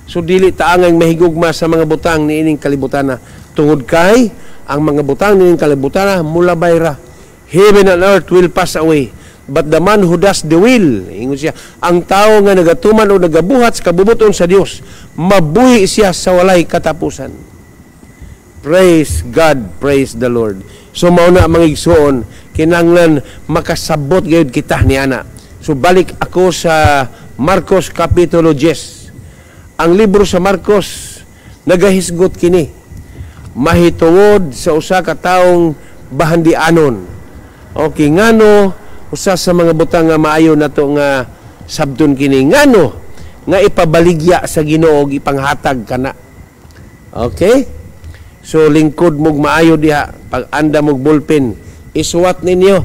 So dili taangay mahigugma sa mga butang niining kalibutan na tungod kay ang mga butang niining kalibutan na mulabay ra. Heaven and earth will pass away, but the man who does the will, ingon siya, ang tao nga nagatuman o nagabuhat sa kabubuton sa Dios, mabuhi siya sa walay katapusan. Praise God, praise the Lord. So mao na, mga igsuon, kinahanglan makasabot gayud kita ni ana. So balik ako sa Marcos Kapitulo 10. Ang libro sa Marcos nagahisgot kini mahitungod sa usa ka taong bahandianon. Okay, ngano usa sa mga butang nga maayo nato nga sabton kini, ngano nga ipabaligya sa Ginoo og ipanghatag kana? Okay? So lingkod mog maayo diha, pag anda mog ballpen, isuwat ninyo.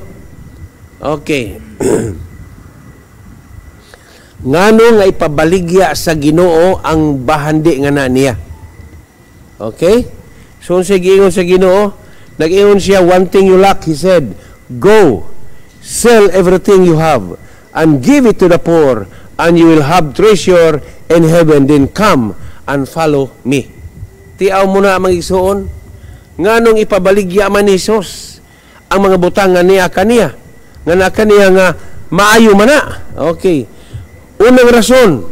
Okay. Ngano nga ipabaligya sa Ginoo ang bahandi nga na niya? Okay? So unsa giingon sa Ginoo? Nag-ingon siya, "One thing you lack," he said. "Go, sell everything you have and give it to the poor and you will have treasure in heaven. Then come and follow me." Tiaw mo na, mga igsuon, nganong ipabaligya man ni Jesus ang mga butang nga niya kaniya, nga na kaniya nga maayo man na? Okay. Unang rason,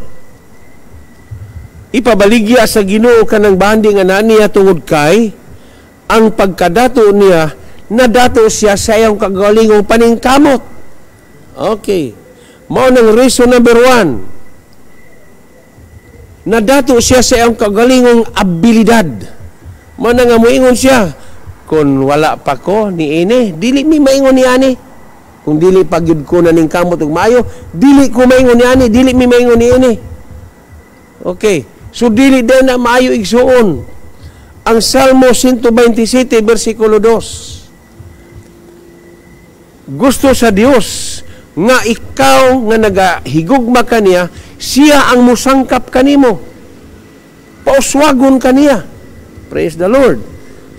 Ipabaligya sa Ginoo kanang bahandi nga naa niya tungod kay ang pagkadato niya, nadato siya sa iyang kagalingong paningkamot. Okay. Mao nang reason number 1. Nadato siya sa iyang kagalingong abilidad. Mao na nga moingon siya, "Kung wala pa ko ni ini, dili mi maingon ni ani. Kung dili pa gyud ko naningkamot og maayo, dili ko maingon ni ani, dili mi maingon ni ini." Okay. So dili din na maayo, igsuon. Ang Salmo 127 versikulo 2. Gusto sa Dios nga ikaw nga nagahigugma kaniya, siya ang musangkap kanimo. Pauswagon kaniya. Praise the Lord.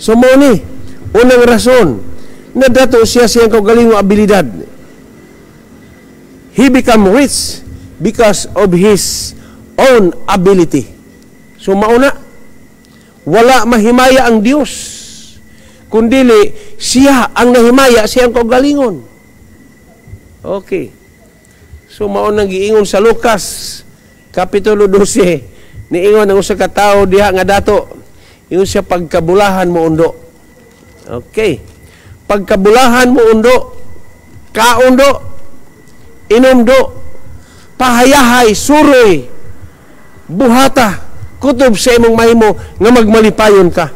So mo ni, unang rason, nadato siya sa iyang kaugalingong abilidad. He become rich because of his own ability. So mauna, wala mahimaya ang Dios, kundili siya ang nahimaya sa iyang kaugalingon. Okay. So mao nang giingon sa Lucas Kapitulo 12, niingon ang usa ka tawo diha nga dato. Ingon siya, "Pagkabulahan mo undo." Okay. "Pagkabulahan mo undo, kaundo, inumdo, pahayahay, suroy, buhata, kutob sa imong mahimo nga magmalipayon ka."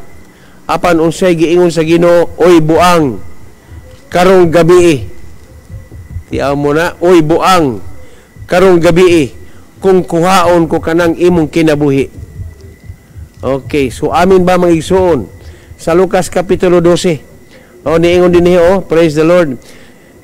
Apan unsay giingon sa Ginoo? "Oy buang, karong gabi." Tiaw mo na, "Oy buang, karong gabi kung kuhaon ko kanang imong kinabuhi." Okay, so amin ba, mga igsuon? Sa Lucas Kapitulo 12. Oh, niingon din, oh, praise the Lord.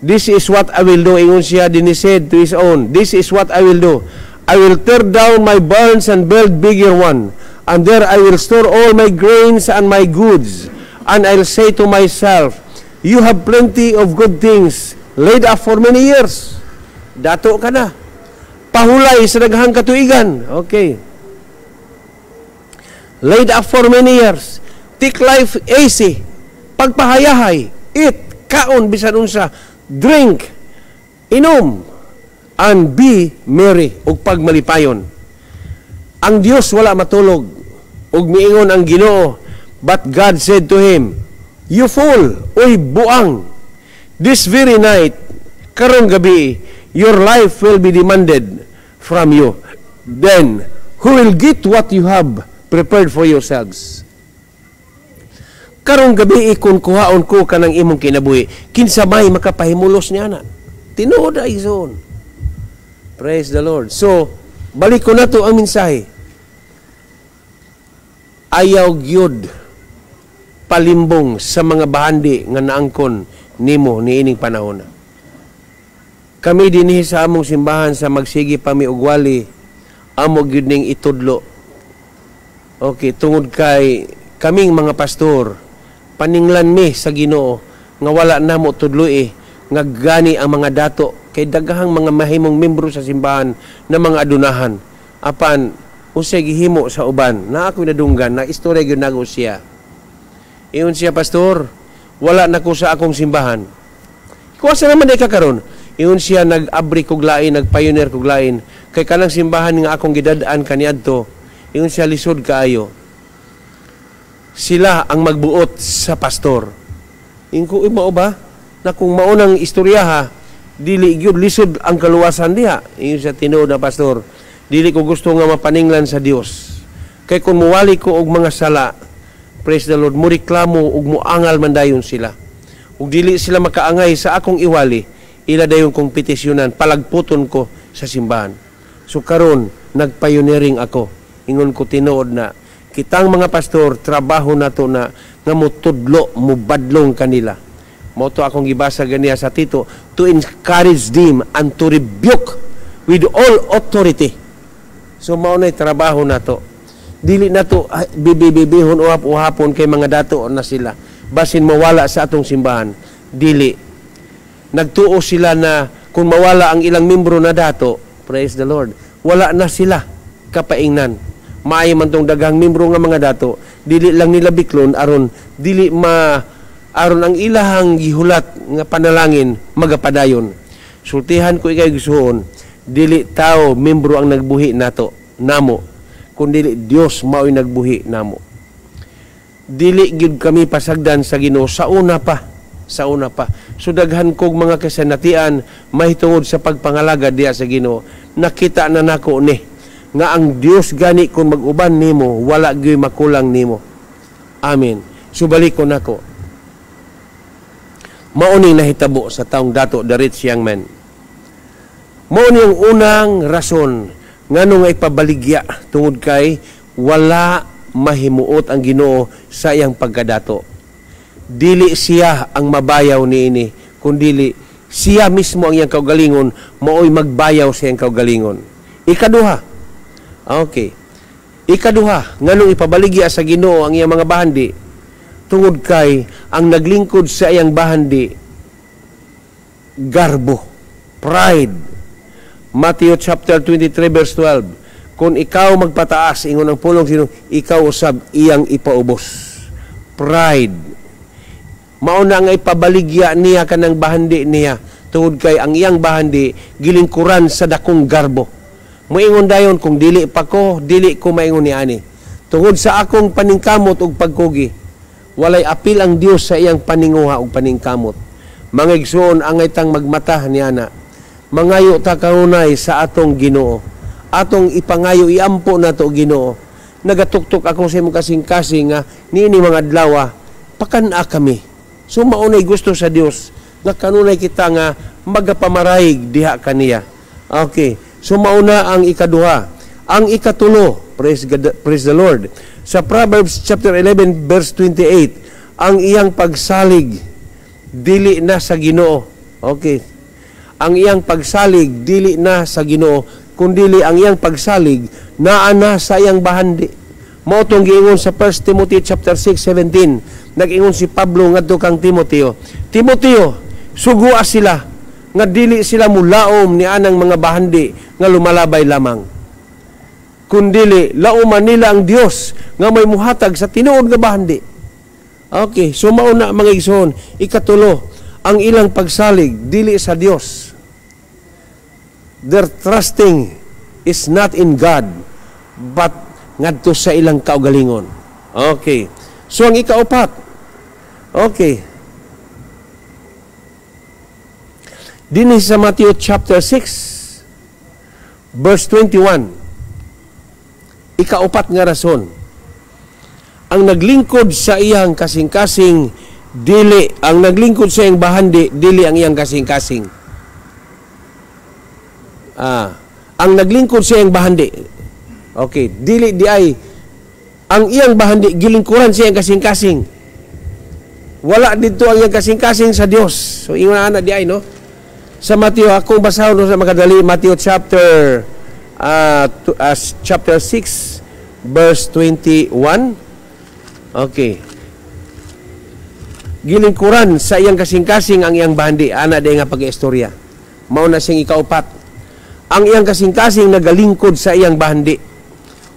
"This is what I will do," ingon siya, then he said to his own, "This is what I will do. I will tear down my barns and build bigger one. And there I will store all my grains and my goods. And I'll say to myself, 'You have plenty of good things laid up for many years.'" Dato ka na. Pahulay sa daghang katuigan. Okay. "Laid up for many years. Take life easy." Pagpahayahay. Eat, kaon, bisan unsa. Drink, inom, and be merry, ug pagmalipayon. Ang Dios wala matulog. Ug miingon ang Ginoo, "But God said to him, 'You fool, uy buang, this very night, karong gabi, your life will be demanded from you. Then, who will get what you have prepared for yourselves?'" Karong gabi kung kuhaon ko kanang imong kinabuhi, kinsa may makapahimulos niya na? Tinuod ay zone. Praise the Lord. So, balik ko na to ang mensahe. Ayaw gyud palimbong sa mga bahandi nga naangkon nimo niining panahon. Kami dinhi sa among simbahan, sa magsige pa mi og wali, amo gyud ning itudlo. Okay, tungod kay kaming mga pastor, paninglan mi sa Ginoo nga wala namo tudloi nga gani ang mga dato kay daghang mga mahimong membro sa simbahan na mga adunahan. Apan unsay gihimo sa uban na ako nadunggan na istorya gyud nago siya. Ingon siya, "Pastor, wala na ko sa akong simbahan." "Kuha sa naman di ka karon?" Ingon siya, "Nag-abri kog lain, nag-pioneer kog lain. Kay kanang simbahan nga akong gidad-an kaniadto," ingon siya, "lisod kaayo. Sila ang magbuot sa pastor." Ingon ko, "Mao ba?" Na kung maunang istorya ha, dili gyud, lisod ang kaluwasan diha. Ingon siya, "Tinuod na, Pastor. Dili ko gusto nga mapaninglan sa Dios. Kay kung muwali ko og mga sala, praise the Lord, mo reklamo ug muangal man dayon sila. Ug dili sila makaangay sa akong iwali, ila dayon kong petisyonan, palagputon ko sa simbahan. So karon nagpioneering ako." Ingon ko, "Tinuod na kitang mga pastor, trabaho nato na nga mutudlo, mubadlong kanila." Mao to akong gibasa ganiya sa Tito, to encourage them and to rebuke with all authority. So mao na trabaho nato. Dili nato bibibihon uhap-uhapon kay mga dato na sila. Basin mawala sa atong simbahan. Dili. Nagtuo sila na kung mawala ang ilang membro na dato, praise the Lord, wala na sila kapaingnan. Maayo man tong daghang membro nga mga dato, dili lang nila biklon aron dili ma aron ang ilahang gihulat nga panalangin magapadayon. Sultihan ko ikay, igsuon, dili tao membro ang nagbuhi nato namo, kundi kundi Dios mao'y nagbuhi namo. Dili gyud kami pasagdan sa Ginoo sa una pa, sa una pa. So daghan kog mga kasanatian mahitungod sa pagpangalagad diha sa Ginoo. Nakita na nako ni nga ang Dios gani kung mag-uban nimo, wala gyud makulang nimo. Amen. So balik ko nako. Mao ning nahitabo sa taong dato, the rich young man. Mao ni ang unang rason ngano nga ipabaligya, tungod kay wala mahimuot ang Ginoo sa iyang pagkadato. Dili siya ang mabayaw niini, kundili siya mismo ang iyang kaugalingon maoy magbayaw sa iyang kaugalingon. Ikaduha. Okay. Ikaduha, nganong ipabaligya sa Ginoo ang iyang mga bahandi? Tungod kay ang naglingkod sa iyang bahandi, garbo, pride. Matthew chapter 23 verse 12. Kung ikaw magpataas, ingon ang pulong sino, ikaw usab iyang ipaubos. Pride. Mao na nga ipabaligya niya kanang bahandi niya tungod kay ang iyang bahandi gilingkuran sa dakong garbo. Moingon dayon, "Kung dili pa ko, dili ko maingon ni ani. Tungod sa akong paningkamot ug pagkugi." Walay apil ang Dios sa iyang paninguha ug paningkamot. Mga igsoon, angay tang magmata niana. Mangayo ta kanunay sa atong Ginoo. Atong ipangayo, iampo nato, "Ginoo, nagatuktok ako sa imong kasing-kasing nga niini mga adlaw, pakan-a kami." So maunay gusto sa Dios nga kanunay kita nga magapamarayig diha kaniya. Okay. So mauna ang ikaduha. Ang ikatulo, praise God, praise the Lord. Sa Proverbs chapter 11 verse 28, ang iyang pagsalig dili na sa Ginoo. Okay. Ang iyang pagsalig dili na sa Ginoo, kundili ang iyang pagsalig naa na sa iyang bahandi. Mao tong giingon sa 1 Timothy chapter 6:17. Nag-ingon si Pablo ngadto kang Timoteo, "Timoteo, sugua sila nga dili sila mulaom ni anang mga bahandi nga lumalabay lamang. Kundili lauman nila ang Dios nga may muhatag sa tinuod nga bahandi." Okay, so mao na, mga igsoon, ikatulo, ang ilang pagsalig dili sa Dios. Their trusting is not in God but ngadto sa ilang kaugalingon. Okay. So ang ikaupat. Okay. Dinhi sa Matthew chapter 6 verse 21. Ikaupat nga rason. Ang naglingkod sa iyang kasing-kasing dili ang naglingkod sa iyang bahandi, dili ang iyang kasing-kasing. Ang naglingkod sa iyang bahandi. Okay, dili di ay ang iyang bahandi gilingkuran sa iyang kasing-kasing. Wala dito ang iyang kasing-kasing sa Dios. So ingon ana di ay, no? Sa Matthew, akong basahon, no, sa makadali, Matthew chapter 6 verse 21. Okay. Gilingkuran sa iyang kasing-kasing ang iyang bahandi, ana di nga pag-istorya. Mao na siyang ikaupat. Ang iyang kasing-kasing nagalingkod sa iyang bahandi.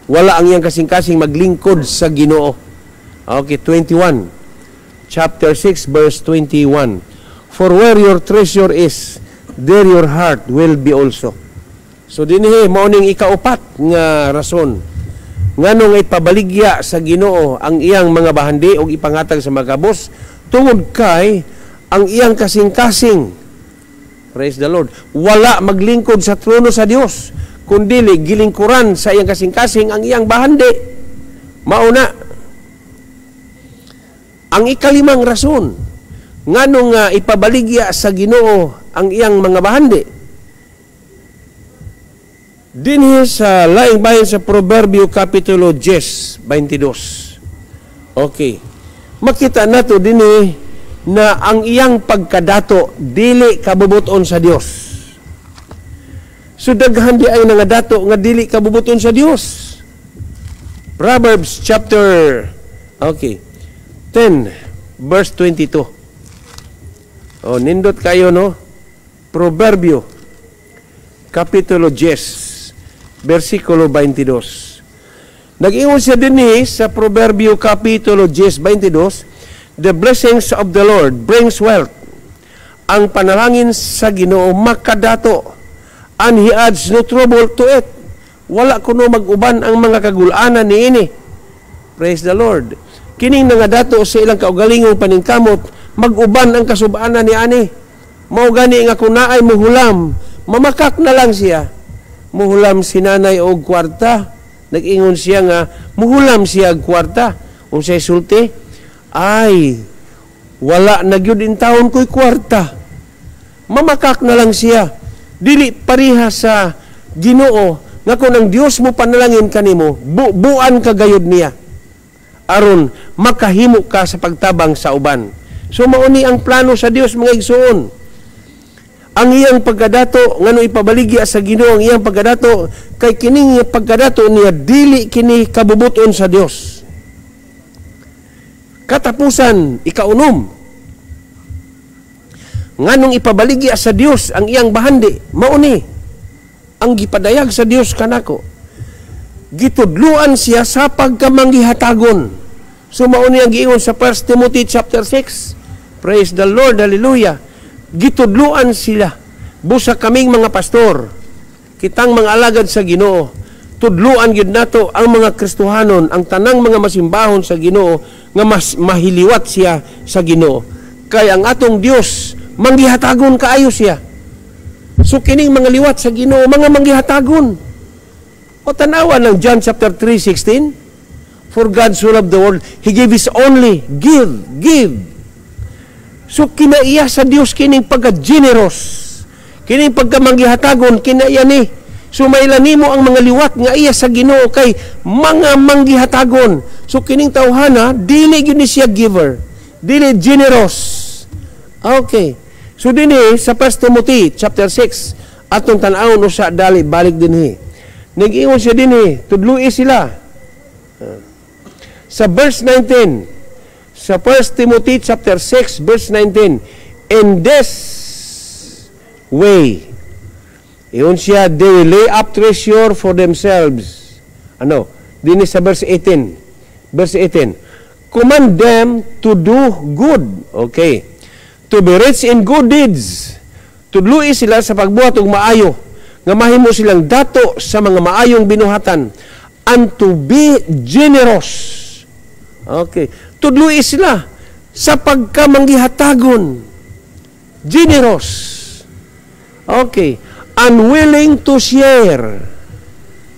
Wala ang iyang kasing-kasing maglingkod sa Ginoo. Okay, 21. Chapter 6 verse 21. "For where your treasure is, there your heart will be also." So dinhi mao ning ikaupat nga rason nganong ipabaligya sa Ginoo ang iyang mga bahandi ug ipangatag sa magabos, tungod kay ang iyang kasing-kasing, praise the Lord, wala maglingkod sa trono sa Dios, kundili gilingkuran sa iyang kasing-kasing ang iyang bahandi. Mauna ang ikalimang rason nganong nga ipabaligya sa Ginoo ang iyang mga bahandi. Dinhi sa laing bahin sa Proverbio Kapitulo 10, 22. Okay. Makita nato dinhi na ang iyang pagkadato dili kabubuton sa Dios. So daghan di ay nga dato nga dili kabubuton sa Dios. Proverbs chapter, okay, 10 verse 22. Oh, nindot kayo, no? Proverbio Kapitulo 10 versikulo 22. Nag-ingon siya dinhi sa Proverbio Kapitulo 10 22, "The blessings of the Lord brings wealth." Ang panalangin sa Ginoo makadato. "And He adds no trouble to it." Wala kuno mag-uban ang mga kagulanan niini. Praise the Lord. Kining nangadato sa ilang kaugalingong paningkamot, mag-uban ang kasub-anan ni ani. Mao gani nga kung naay muhulam, mamakak na lang siya. Muhulam si nanay og kwarta. Nag-ingon siya nga muhulam siya og kwarta. Unsay sulti? Ay, wala na gyud in taon ko'y kwarta. Mamakak na lang siya. Dili pareha sa Ginoo nga kung ang Dios mo panalangin kanimo, bubuan ka gayud niya aron makahimo ka sa pagtabang sa uban. So mao ni ang plano sa Dios, mga igsuon. Ang iyang pagkadato, ngano ipabaligya sa Ginoo ang iyang pagkadato? Kay kining pagkadato niya dili kini kabubuton sa Dios. Katapusan, ikaunom. Nganong ipabaligya sa Dios ang iyang bahandi? Mao ni ang gipadayag sa Dios kanako. Gitudluan siya sa pagkamanggihatagon. So mao ni ang giingon sa 1 Timothy chapter 6. Praise the Lord, hallelujah. Gitudluan sila. Busa kaming mga pastor, kitang mga alagad sa Ginoo, tudluan gyud nato ang mga Kristohanon, ang tanang mga masimbahon sa Ginoo nga mas mahiliwat siya sa Ginoo. Kay ang atong Dios manggihatagon kaayo siya. So kining mga liwat sa Ginoo, mga manggihatagon. O tanawa ng John chapter 3:16. For God so loved the world, He gave His only, give, give. So kinaiya sa Dios kining pagka-generous. Kining pagkamanggihatagon, kinaiya ni. So maila nimo ang mga liwat nga iya sa Ginoo kay mga manggihatagon. So kining tawhana dili gyud ni siya giver, dili generous. Okay. So dinhi sa 1 Timothy chapter 6 atong tan-awon usa dali balik dinhi. Nag-ingon siya dinhi, tudloi sila. Sa verse 19, sa 1 Timothy chapter 6 verse 19, "In this way," ingon siya, "they will lay up treasure for themselves." Ano? Dinhi sa verse 18. Verse 18. "Command them to do good." Okay. "To be rich in good deeds." Tudloi sila sa pagbuhat og maayo nga mahimo silang dato sa mga maayong binuhatan and to be generous. Okay. Tudloi sila sa pagkamanggihatagon. Generous. Okay. "And willing to share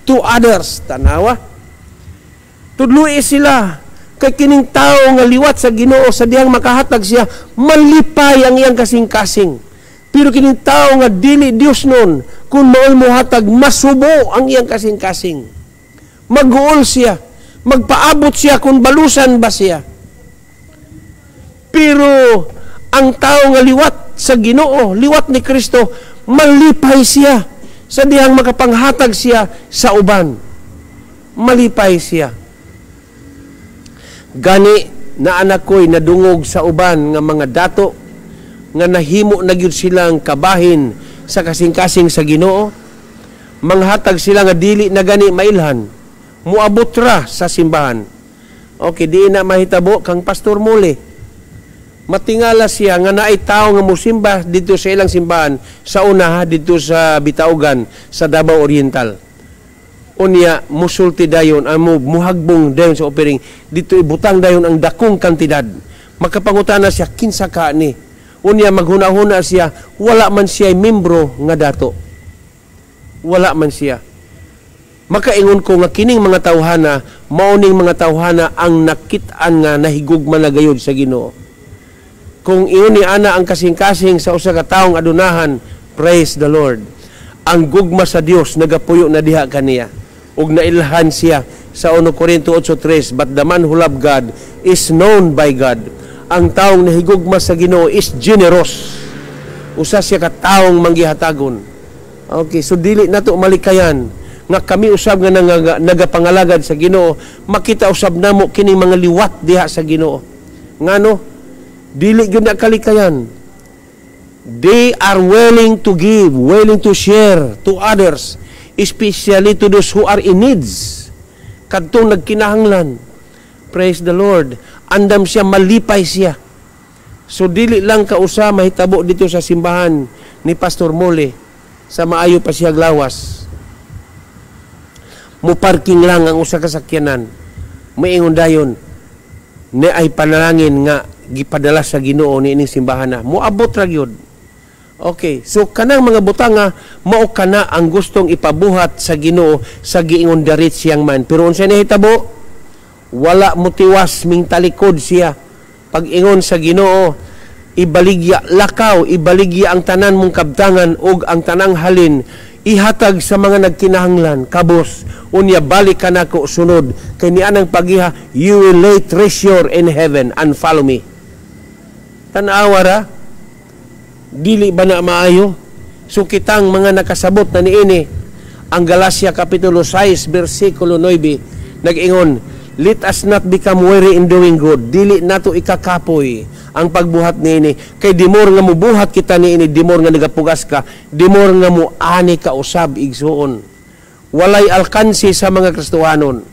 to others." Tanawa. Tudloi sila kay kining tao nga liwat sa Ginoo, sa dihang makahatag siya, malipay ang iyang kasing-kasing. Pero kining tao nga dili Dios nun, kung maoy mohatag, masubo ang iyang kasing-kasing. Mag-uol siya, magpaabot siya kung balusan ba siya. Pero ang tao nga liwat sa Ginoo, liwat ni Kristo, malipay siya sa dihang makapanghatag siya sa uban. Malipay siya. Gani na anak ko'y nadungog sa uban nga mga dato nga nahimo na gyud silang kabahin sa kasing-kasing sa Ginoo. Manghatag sila nga dili na gani mailhan, muabot ra sa simbahan. Okay, di na mahitabo kang Pastor Muli. Matingala siya nga naay tao nga musimba dito sa ilang simbahan sa una dito sa Bitaugan sa Davao Oriental. Unya musulti dayon amo muhagbong dayon sa offering dito, ibutang dayon ang dakong kantidad. Makapangutana siya, "Kinsa ka ni?" Unya maghuna-huna siya, wala man siya membro nga dato, wala man siya. Makaingon ko nga kining mga tawhana, mao ning mga tawhana ang nakit-an nga nahigugma na gayud sa Ginoo. Kung iyon ni ana ang kasing-kasing sa usa ka taong adunahan, praise the Lord, ang gugma sa Dios nagapuyo na diha kaniya ug nailhan siya sa 1 Corinto 8:3, "But the man who love God is known by God." Ang taong nahigugma sa Ginoo is generous, usa siya ka taong manggihatagon. Okay, so dili nato malikayan nga kami usab nga nagapangalagad sa Ginoo, makita usab namo kining mga liwat diha sa Ginoo. Ngano dili gyud na kalikayan? They are willing to give, willing to share to others, especially to those who are in needs. Kadtong nagkinahanglan. Praise the Lord. Andam siya, malipay siya. So dili lang kausa mahitabo dito sa simbahan ni Pastor Mole sa maayo pa siya lawas. Mo parking lang ang usa ka sakyanan. Moingon dayon, ni ay panalangin nga gipadala sa Ginoo ni ining simbahan na. Moabot ra gyud. Okay, so kanang mga butanga mao kana ang gustong ipabuhat sa Ginoo sa giingon the rich young man. Pero unsa nahitabo? Wala motiwas, ming talikod siya. Pag-ingon sa Ginoo, ibaligya, lakaw, ibaligya ang tanan mong kabtangan ug ang tanang halin, ihatag sa mga nagkinahanglan, kabos, unya balik ka nako sunod, kay nianang pagiha, you will lay treasure in heaven and follow me. Tanawa ra, dili ba na maayo? So kitang mga nakasabot na niini, ang Galacia Kapitulo 6, versikulo 9, nag-ingon, "Let us not become weary in doing good." Dili nato ikakapoy ang pagbuhat niini. Kay the more nga mubuhat kita niini, the more nga nagapugas ka, the more nga muani ka usab, igsuon. Walay alkansi sa mga Kristohanon.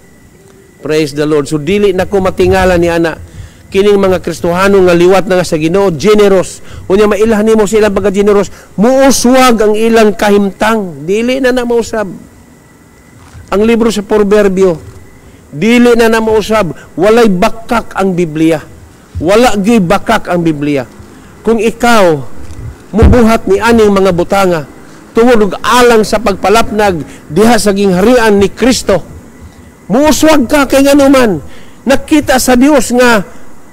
Praise the Lord. So dili na ko matingala ni ana kining mga Kristohano nga liwat na nga sa Ginoo, generous. Unya mailhan nimo sa ilang pagka-generous, muuswag ang ilang kahimtang. Dili na na mausab. Ang libro sa Proverbio, dili na na mausab. Walay bakak ang Biblia. Wala gyuy bakak ang Biblia. Kung ikaw mubuhat ni aning mga butanga tungod og alang sa pagpalapnag diha sa gingharian ni Kristo, muuswag ka kay nganuman nakita sa Dios nga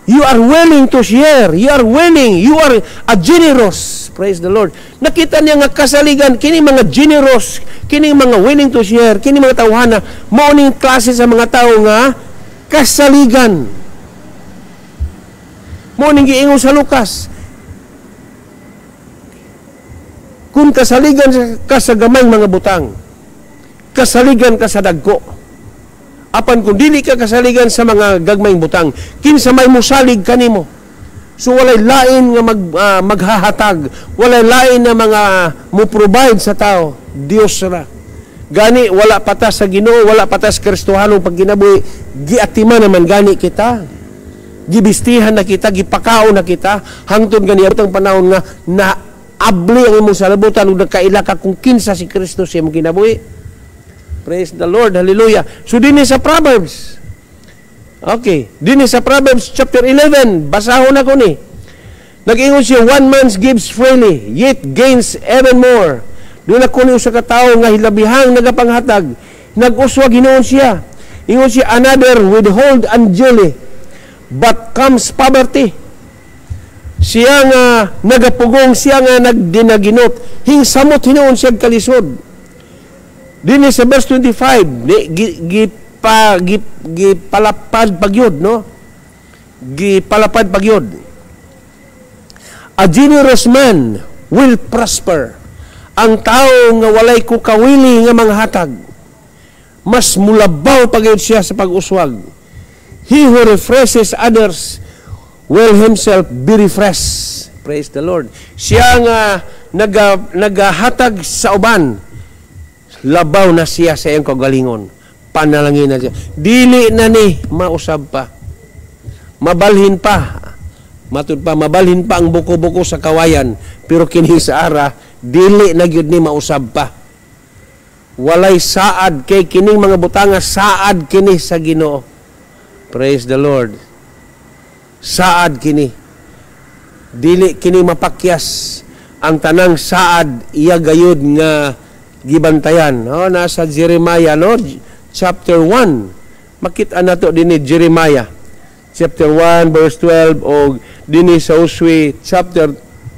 you are willing to share, you are willing, you are a generous. Praise the Lord. Nakita niya nga kasaligan kini mga generous, kini mga willing to share, kini mga tawhana, mao ning klase sa mga tao nga kasaligan. Mao ning giingon sa Lucas. Kung kasaligan ka sa gamay mga butang, kasaligan ka sa dagko. Apan kung dili ka kasaligan sa mga gagmayng butang, kinsa may musalig kanimo? So walay lain nga maghahatag, walay lain na mga mo-provide sa tao, Dios ra. Gani wala patas sa Ginoo, wala patas Kristohanong pagkinabuhi, giatiman naman gani kita. Gibistihan na kita, gipakaon na kita, hangtod gani abot ang panahon nga naabli ang imong salabutan ug nagkaila ka kung kinsa si Kristo sa imong kinabuhi. Praise the Lord. Hallelujah. So, dinhi sa Proverbs. Okay. Dinhi sa Proverbs chapter 11. Basahon ako ni. Nag-ingon siya, "One man gives freely, yet gains even more." Duna kuno usa ka tawo nga hilabihang nagapanghatag. Nag-uswag hinuon siya. Ingon siya, "Another withhold unduly, but comes poverty." Siya nga nagapugong, siya nga nagdinaginot, hingsamot hinuon siya kalisod. Dinhi sa verse 25, di, gi, gi, pa, gi, gipalapad pagyud, no? Gipalapad pagyud. "A generous man will prosper." Ang tao nga walay kukawili nga manghatag, mas mulabaw pagyud siya sa pag-uswag. "He who refreshes others will himself be refreshed." Praise the Lord. Siya nga nagahatag sa uban, labaw na siya sa iyang kagalingon. Panalangin na siya. Dili na ni mausab pa. Mabalhin pa. Matud pa, mabalhin pa ang buko-buko sa kawayan. Pero kini sa ara, dili na gyud ni mausab pa. Walay saad kay kining mga butanga, saad kini sa Ginoo. Praise the Lord. Saad kini. Dili kini mapakyas ang tanang saad iya gayud nga gibantayan. No, nasa Jeremiah, no, chapter 1. Makita nato dinhi Jeremiah chapter 1 verse 12 o dinhi sa Josue chapter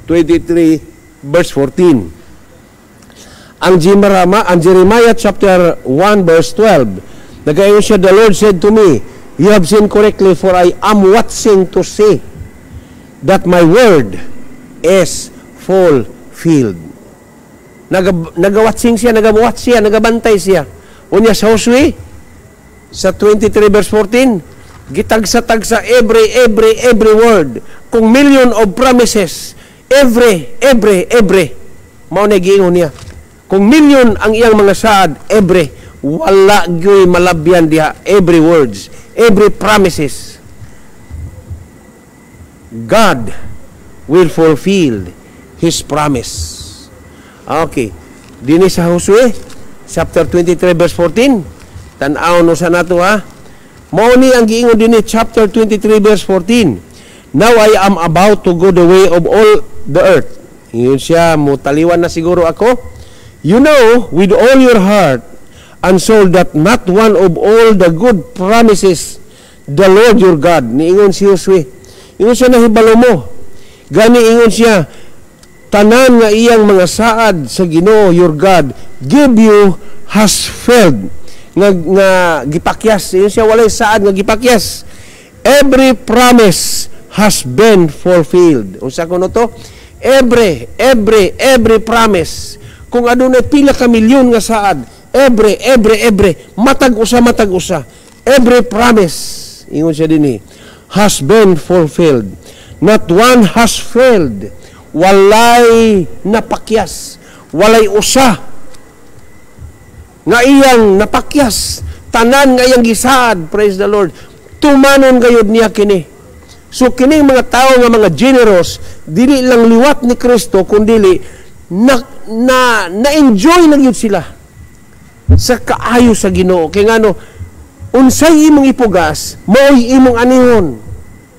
23 verse 14. Ang Jeremiah chapter 1 verse 12. Nagayon siya, "The Lord said to me, 'You have seen correctly, for I am watching to see that my word is fulfilled.'" Nagawatching siya, nagawatch siya, nagabantay siya. Unya sa Josue, sa 23 verse 14, gitagsa-tagsa every, every, every word. Kung million of promises, every, every, every. Mao na giingon niya. Kung million ang iyang mga saad, every, wala gyoy malabyan diha, every words, every promises. God will fulfill His promise. Okay. Dinhi sa Josue, chapter 23, verse 14. Tan-aw no sa nato ha. Mao ni ang giingon dinhi, chapter 23 verse 14. "Now I am about to go the way of all the earth." Ingon siya, "Mutaliwan na siguro ako. You know with all your heart and soul that not one of all the good promises the Lord your God." Niingon si Josue. Ingon siya, "Nahibalo mo." Gani ingon siya, tanan nga iyang mga saad sa Ginoo your God give you has failed, nga gipakyas. Ingon siya, walay saad nga gipakyas. Every promise has been fulfilled. Unsa kuno to? Every promise. Kung adunay pila ka milyon nga saad, every, every, every, matag usa, matag usa, every promise, ingon siya dinhi, has been fulfilled. Not one has failed. Walay napakyas. Walay usa nga iyang napakyas. Tanan nga iyang gisaad, praise the Lord, tumanon gayud niya kini. So kining mga tao nga mga generous, dili lang liwat ni Kristo, kundili na na na-enjoy na gyud sila sa kaayo sa Ginoo. Kay ngano, unsay imong ipugas, mao'y imong anihon.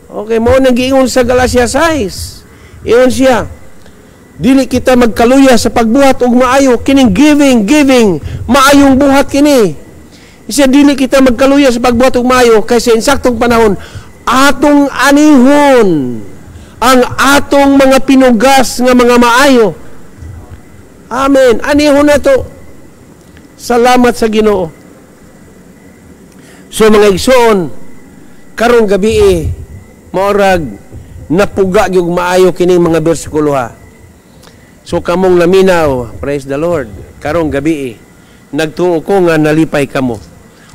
Okay, mao nang giingon sa Galatia 6. Ingon siya, dili kita magkaluya sa pagbuhat og maayo. Kining giving, giving, maayong buhat kini. Siya, dili kita magkaluya sa pagbuhat og maayo kay sa insaktong panahon atong anihon ang atong mga pinugas nga mga maayo. Amen. Anihon na to. Salamat sa Ginoo. So mga igsoon, karong gabi eh, maorag napuga gyud maayo kining mga bersikulo ha. So kamong naminaw, praise the Lord. Karong gabi eh, nagtuo ko nga nalipay kamo.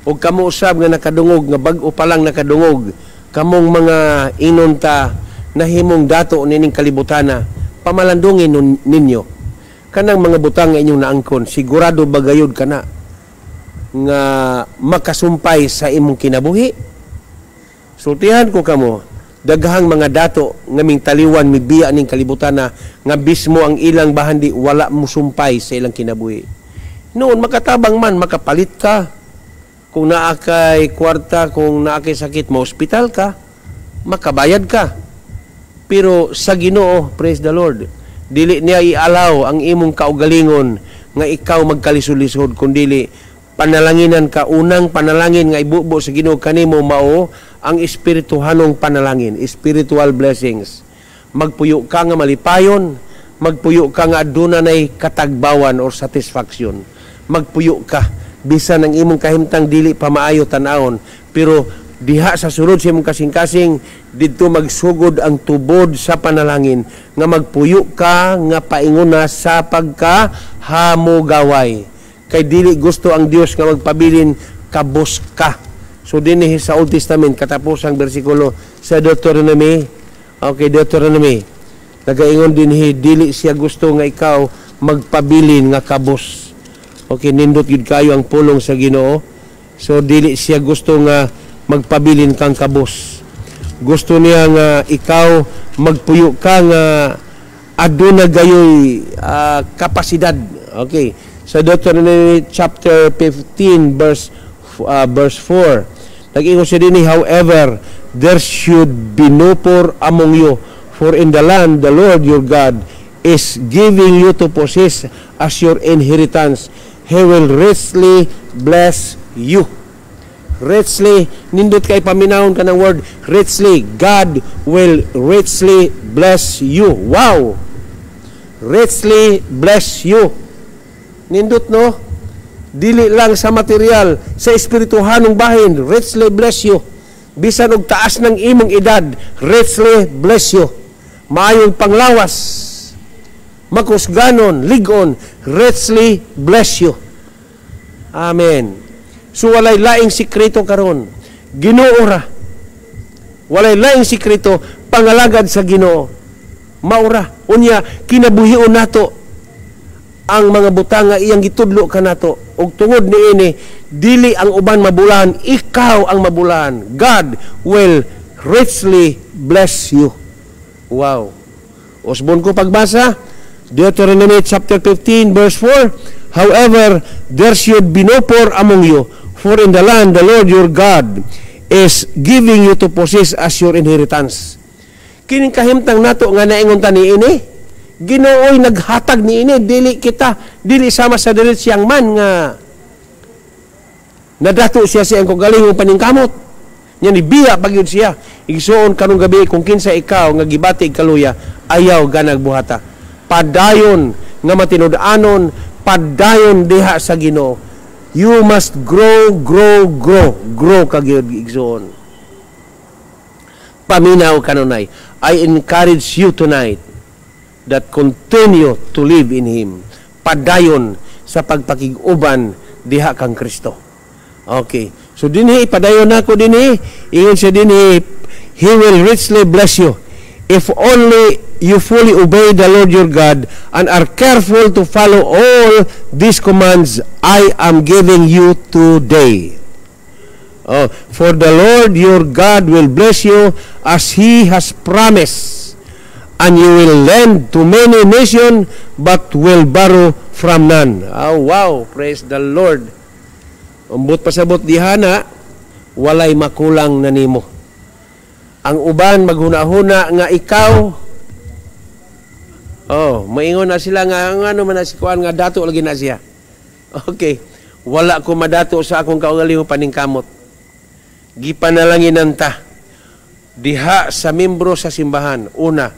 O kamo usab nga nakadungog, nga bag-o pa lang nakadungog, kamong mga inunta nahimong dato nining kalibutana, pamalandungin ninyo. Kanang mga butang nga inyong naangkon, sigurado ba gayud kana nga makasumpay sa imong kinabuhi? Sultihan ko kamo, daghang mga dato nga ming taliwan, mibiya ning kalibutana, nga bismo ang ilang bahandi wala musumpay sa ilang kinabuhi. Noon makatabang man, makapalit ka. Kung naa kay kwarta, kung naa kay sakit, mo ospital ka, makabayad ka. Pero sa Ginoo, praise the Lord, dili niya ialaw ang imong kaugalingon nga ikaw magkalisod-lisod, kundili panalanginan ka. Unang panalangin nga ibubo sa Ginoo kanimo mao ang espirituhanong panalangin, spiritual blessings. Magpuyo ka nga malipayon, magpuyo ka nga aduna nay katagbawan or satisfaction. Magpuyo ka bisan ang imong kahimtang dili pa maayo tan-awon, pero diha sa sulod sa imong kasing-kasing, didto magsugod ang tubod sa panalangin nga magpuyo ka nga paingona sa pagkahamugaway. Kay dili gusto ang Dios nga magpabilin kabos ka. So dinhi sa Old Testament, katapusang bersikulo sa Deuteronomy. Okay, Deuteronomy. Nagaingon dinhi, dili siya gusto nga ikaw magpabilin nga kabos. Okay, nindot gyud kayo ang pulong sa Ginoo. So dili siya gusto nga magpabilin kang kabos. Gusto niya nga ikaw magpuyo ka nga aduna gayoy kapasidad. Okay. Sa Deuteronomy chapter 15 verse 4. Nag-ingon siya dinhi, "However, there should be no poor among you, for in the land the Lord your God is giving you to possess as your inheritance, He will richly bless you." Richly, nindot kay paminahon ka ng word, richly. God will richly bless you. Wow! Richly bless you. Nindot, no? Dili lang sa material, sa espirituhanong bahin, richly bless you. Bisan og taas ng imong edad, richly bless you. Maayong panglawas, makusganon, ligon, richly bless you. Amen. So walay laing sikreto karon. Ginoo ra. Walay laing sikreto, pangalagad sa Ginoo. Maura. Unya kinabuhion nato ang mga butang nga iyang gitudlo kanato. Ug tungod niini, dili ang uban mabulahan, ikaw ang mabulahan. God will richly bless you. Wow. Usbon ko pagbasa, Deuteronomy chapter 15 verse 4. "However, there should be no poor among you, For in the land the Lord your God is giving you to possess as your inheritance. Kining kahimtang nato nga naingon ta niini, Ginoo'y naghatag niini, dili kita, dili sama sa the rich young man nga nadato siya sa iyang kaugalingong paningkamot. Nya nibiya pa gyud siya. Igsuon, karong gabi, kung kinsa ikaw nga gibati kaluya, ayaw ganag buhata. Padayon nga matinud-anon, padayon diha sa Ginoo. You must grow, grow, grow, grow ka gyud, igsuon. Paminaw kanunay. I encourage you tonight that continue to live in Him. Padayon sa pagpakig-uban diha kang Kristo. Okay. So dinhi padayon nako dinhi, ingon siya dinhi, "He will richly bless you if only you fully obey the Lord your God and are careful to follow all these commands I am giving you today. Oh, for the Lord your God will bless you as He has promised, and you will lend to many nations, but will borrow from none." Oh, wow! Praise the Lord. Ambot pasabot dihana, walay makulang na nimo. Ang uban maghuna-huna nga ikaw, oh, maingon na sila nga ano man na si kuan nga dato lagi na siya. Okay. Wala ko madato sa akong kaugalingong paningkamot. Gipanalanginan ta diha sa membro sa simbahan. Una,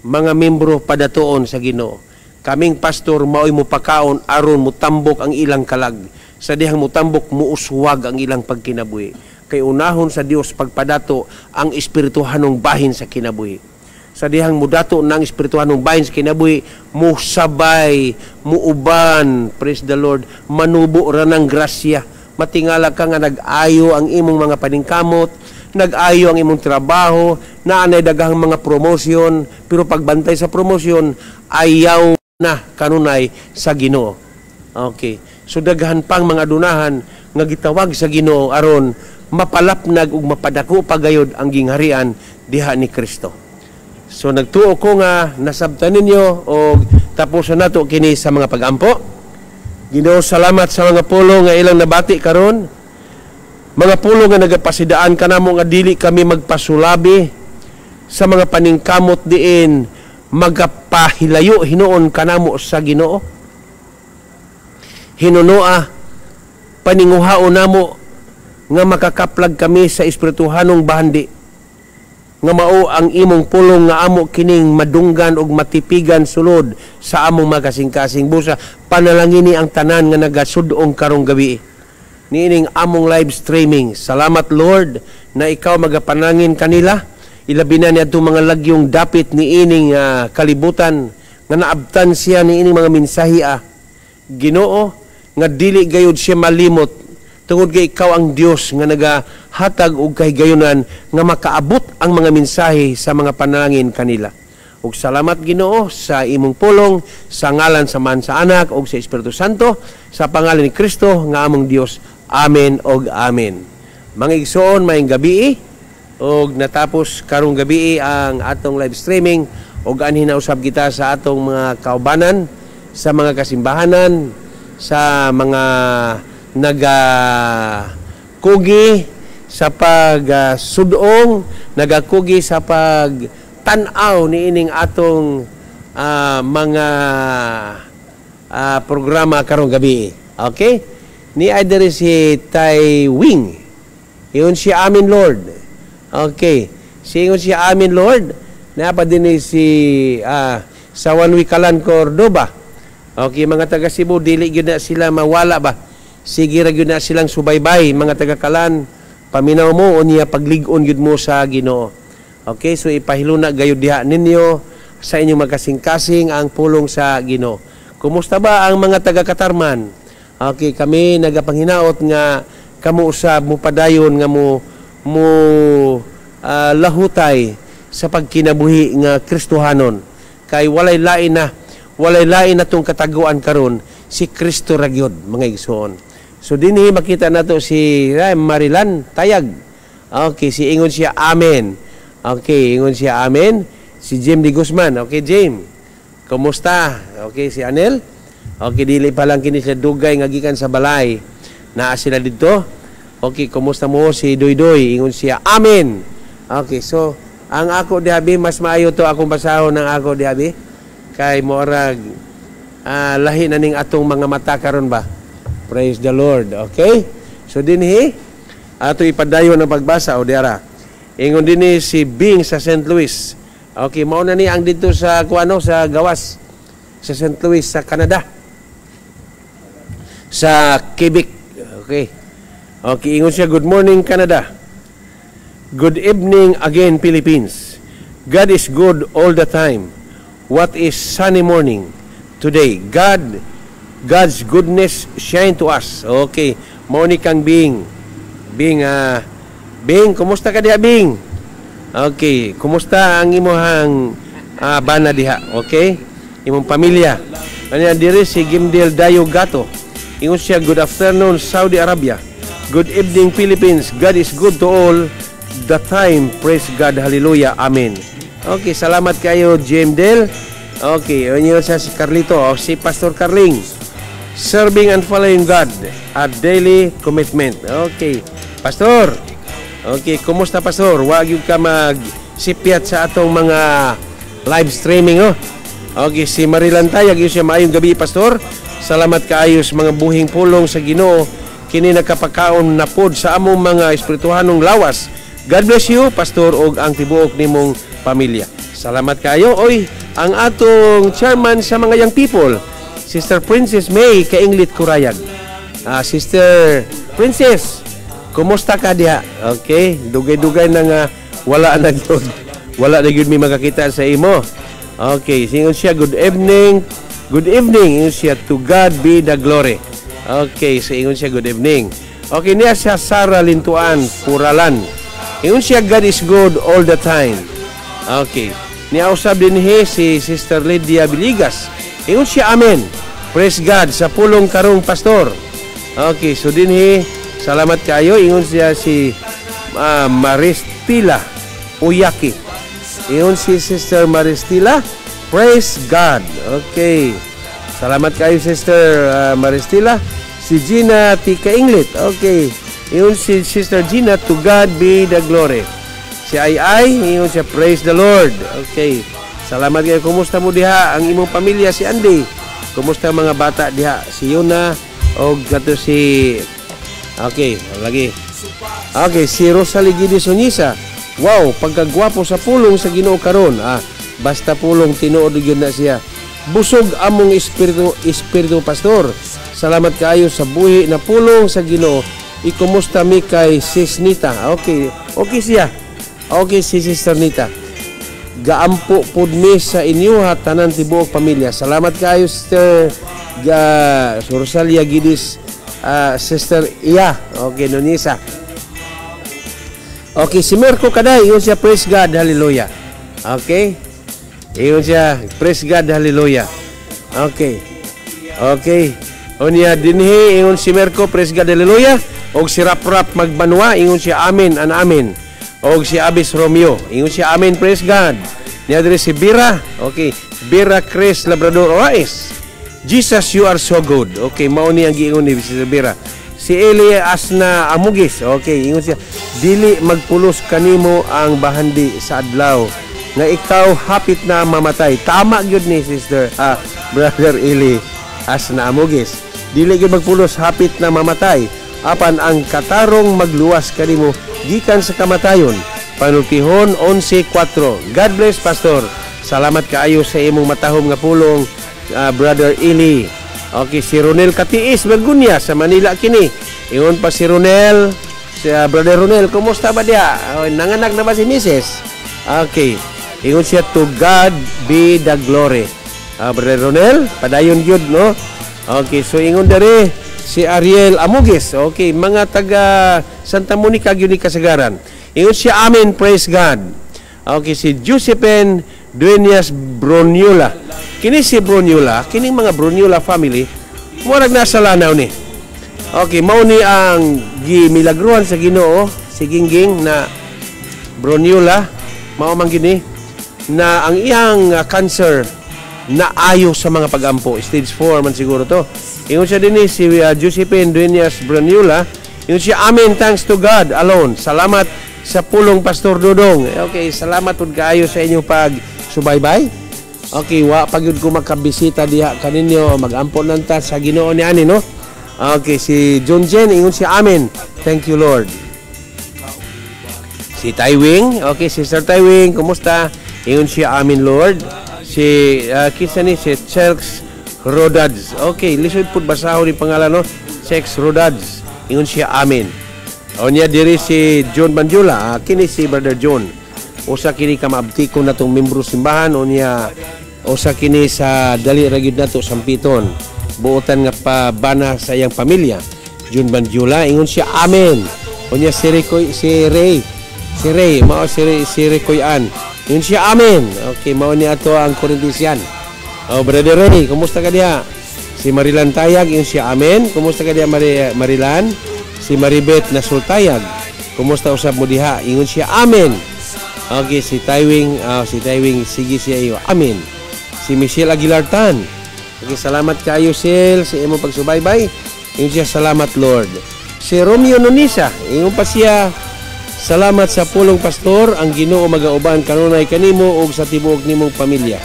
mga membro padatoon sa Ginoo. Kaming pastor mao'y mupakaon aron mutambok ang ilang kalag. Sa dihang mutambok, muuswag ang ilang pagkinabuhi. Kay unahon sa Dios pagpadato ang espirituhanong bahin sa kinabuhi. Sa dihang mudato ng espirituhanong bahin sa kinabuhi, musabay, muuban, praise the Lord, manubo ra ng grasya. Matingala ka nga nag-ayo ang imong mga paningkamot, nag-ayo ang imong trabaho, naanay daghang mga promotion, pero pagbantay sa promotion, ayaw na kanunay sa Ginoo. Okay. So daghan pang mga adunahan nga gitawag sa Ginoo aron mapalapnag ug mapadako pagayod ang gingharian diha ni Kristo. So nagtuo ko nga nasabtan ninyo og tapuson nato kini sa mga pagampo. Ginoo, salamat sa mga pulong nga ilang nabati karon. Mga pulong nga nagapasidaan kanamo nga dili kami magpasulabi sa mga paningkamot diin magapahilayo hinuon kanamo sa Ginoo. Hinunoa, paninguhaon namo nga makakaplag kami sa espirituhanong bahandi nga mao ang imong pulong nga amo kining madunggan og matipigan sulod sa among makasing-kasing. Busa panalangini ang tanan nga nagasud-ong karong gabi niining among live streaming. Salamat, Lord, na ikaw magapanangin kanila, ilabi na niadtong mga lagyong dapit niining kalibutan nga naabtan siya niining mga mensahe, Ginoo, nga dili gayud siya malimot tungod kay ikaw ang Dios nga nagahatag og kahigayunan nga makaabot ang mga mensahe sa mga panalangin kanila. Ug salamat, Ginoo, sa imong pulong, sa ngalan sa Amahan, sa Anak ug sa Espiritu Santo, sa pangalan ni Kristo nga among Dios. Amen og amen. Mga igsoon, maayong gabi og natapos karong gabi ang atong live streaming ug anhi na usab kita sa atong mga kaubanan sa mga kasimbahanan, sa mga naga kugi sa pag-sudong, nagakugi sa pag-tanaw niining atong mga programa karong gabi. Okay? Ni ay diri si Tai Wing. Ingon siya, "Amen, Lord." Okay. Si ingon siya, "Amen, Lord." Naa pa din si sa One Week Kalan Cordoba. Okay, mga taga Cebu, dili gyud na sila mawala ba? Sige ra gyud na silang subaybay, mga taga Kalan. Paminaw mo unya paglig-on gyud mo sa Ginoo. Okay, so ipahiluna gayud diha ninyo sa inyong magkasing-kasing ang pulong sa Ginoo. Kumusta ba ang mga taga Katarman? Okay, kami nagapanghinaot nga kamo usab mo padayon nga mo mo lahutay sa pagkinabuhi nga Kristohanon. Kay walay lain na tong kataguan karon, si Kristo ra gyud, mga igsoon. So dinhi makita nato si Marilan Tayag. Okay, si ingon siya, "Amen." Okay, ingon siya, "Amen." Si Jim Di Guzman. Okay, Jim. Kumusta? Okay, si Anel. Okay, dili pa lang kini sila dugay nga gikan sa balay. Naa sila didto. Okay, kumusta mo si Doy Doy? Ingon siya, "Amen." Okay, so ang ako dihabi, mas maayo to akong basahon ng ako dihabi kay moarag lahi na ning atong mga mata karon ba. Praise the Lord. Okay? So dinhi ato ipadayon ang pagbasa o diara. Ingon dinhi si Bing sa St. Louis. Okay, mao na ni ang dito sa kuano, sa gawas sa St. Louis sa Canada. Sa Quebec. Okay. Okay, ingon siya, "Good morning, Canada. Good evening again, Philippines. God is good all the time. What is sunny morning today. God's goodness shine to us." Okay, mao ni kang Bing. Bing, Bing, kumusta ka diha, Bing? Okay, kumusta ang imuhang bana diha? Okay? Imong pamilya. Kanya diri si Gimdil Dayo Gato. Ingon siya, "Good afternoon, Saudi Arabia. Good evening, Philippines. God is good to all the time. Praise God. Hallelujah. Amen." Okay, salamat kayo, Jimdel. Okay, yun siya si Carlito, o si Pastor Carling. "Serving and following God, a daily commitment." Okay. Pastor. Okay, kumusta, Pastor? Wag gyud ka mag sipyat sa atong mga live streaming, oh. Okay, si Marilan Tayag, yun siya, "Maayong gabi, Pastor. Salamat kaayo sa mga buhing pulong sa Ginoo. Kini nakapakaon na pod sa among mga espirituhanong lawas. God bless you, Pastor, og ang tibuok nimong pamilya." Salamat kayo. Oy, ang atong chairman sa mga young people, Sister Princess May Kainglit Kurayag. Sister Princess, kumusta ka diha? Okay, dugay-dugay na nga wala na gyud. Wala na gyud mi makakita sa imo. Okay, singon siya, "Good evening. Good evening." Ingon siya, "To God be the glory." Okay, so ingon siya, "Good evening." Okay, niya siya Sara Lintuan, Puralan. Ingon siya, "God is good all the time." Okay. Niya usab din he si Sister Lydia Biligas. Ingon siya, "Amen. Praise God sa pulong karong, Pastor." Okay, so dinhi salamat kayo. Ingon siya si Maristila Uyaki. Ingon si Sister Maristila, "Praise God." Okay. Salamat kayo, Sister Maristila. Si Gina Tika Inglit. Okay. Ingon si Sister Gina, "To God be the glory." Si Ay Ay, ingon siya, "Praise the Lord." Okay. Salamat kayo. Kumusta mo diha ang imong pamilya, si Andy? Kumusta ang mga bata diha? Si Yuna o kato si. Okay, lagi. Okay, si Rosalie Gidi Sunisa. "Wow, pagkagwapo sa pulong sa Ginoo karon." Basta pulong, tinuod gyud na siya. "Busog among espiritu espiritu, Pastor. Salamat kaayo sa buhi na pulong sa Ginoo. Ikumusta mi kay Sis Nita." Okay, okay siya. Okay si Sister Nita. "Gaampo pud mi sa inyo ha tanan tibuok pamilya." Salamat kaayo, Sister ga Rosalia Gidis, Sister Iya. Okay, Nunisa. Okay, si Merko Kaday, yun siya, "Praise God, hallelujah." Okay? Yun siya, "Praise God, hallelujah." Okay. Okay. Unya dinhi ingon si Merko, "Praise God, hallelujah." Og si Rap Rap Magbanwa, ingon siya, "Amen and amen." Og si Abis Romeo, ingon siya, "Amen, praise God." Niya diri si Bira, okay. Bira Chris Labrador Orais. "Jesus, you are so good." Okay, mao ni ang giingon ni si Bira. Si Eli Asna Amugis, okay, ingon siya, "Dili magpulos kanimo ang bahandi sa adlaw nga ikaw hapit na mamatay." Tama gyud ni Sister, Brother Eli Asna Amugis. "Dili gyud magpulos hapit na mamatay. Apan ang katarong magluwas kanimo gikan sa kamatayon." Panultihon 11:4. "God bless, Pastor." Salamat kaayo sa imong matahom nga pulong, Brother Eli. Okay, si Ronel Katiis Bergunya sa Manila kini. Ingon pa si Ronel, si Brother Ronel, kumusta ba diha? Oh, nanganak na ba si Mrs.? Okay. Ingon siya, "To God be the glory." Brother Ronel, padayon gyud, no? Okay, so ingon dere si Ariel Amugis. Okay, mga taga Santa Monica gyud ni kasagaran. Ingon siya, "Amen, praise God." Okay, si Josephine Dueñas Bruniola. Kini si Bruniola, kining mga Bruniola family, murag nasa lanaw ni. Okay, mao ni ang gimilagruhan sa Ginoo, si Gingging na Bruniola, mao man gini na ang iyang cancer na ayo sa mga pagampo. Stage 4 man siguro to. Ingon siya dinhi si Josephine Dueñas Bruniola, Ingon siya, "Amen, thanks to God alone. Salamat sa pulong, Pastor Dudong." Okay, salamat pud kaayo sa inyong pag subaybay. Okay, wa pa gyud ko makabisita diha kaninyo, mag-ampo lang ta sa Ginoo ni ani, no. Okay, si John Jen, ingon siya, "Amen. Thank you, Lord." Si Taiwing, okay, Sister Taiwing, kumusta? Ingon siya, "Amen, Lord." Si kinsa ni si Chelx Rodads. Okay, lisod pud basahon ni pangalan, no. Chex Rodads. Ingon siya, "Amen." O niya diri si John Banjula, kini si Brother John. Usa kini ka maabtiko natong membro simbahan, o niya usa kini sa dali ra gyud nato sampiton. Buotan nga pabana sa iyang pamilya. John Banjula, ingon siya, "Amen." O niya si Ricoy, si Ray, mao si Ray, si Ricoy Ann. Ingon siya, "Amen." Okay, mao ni ato ang Corinthian. Oh, Brother Ray, kumusta ka diha? Si Marilan Tayag, ingon siya, "Amen." Kumusta ka diha, Marilan? Si Maribet Nasultayag, kumusta usab mo diha? Ingon siya, "Amen." Okay, si Taiwing, sige siya iyo. "Amen." Si Michelle Aguilar Tan. Okay, salamat kayo, Sil, sa imong pagsubaybay. Ingon siya, "Salamat, Lord." Si Romeo Nunisa, ingon pa siya, "Salamat sa pulong, Pastor, ang Ginoo magauban kanunay kanimo ug sa tibuok nimong pamilya.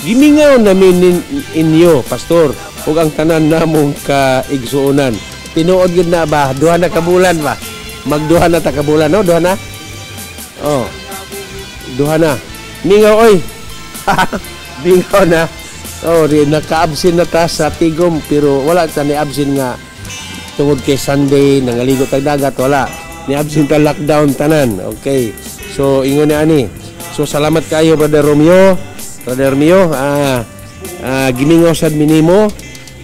Gimingaw namin inyo, Pastor, ug ang tanan namong kaigsuonan." Tinuod gyud na ba? Duha na ka bulan ba? Magduha na ta ka bulan, no? Duha na? Oh. Duha na. Mingaw oy. Mingaw na. Oh, di naka-absent na ta sa tigom, pero wala ta ni absent nga tungod kay Sunday nangaligo tag dagat, wala. Ni absent ta lockdown tanan. Okay. So ingon ni ani. So salamat kayo, Brother Romeo. Brother Romeo, gimingaw sad minimo.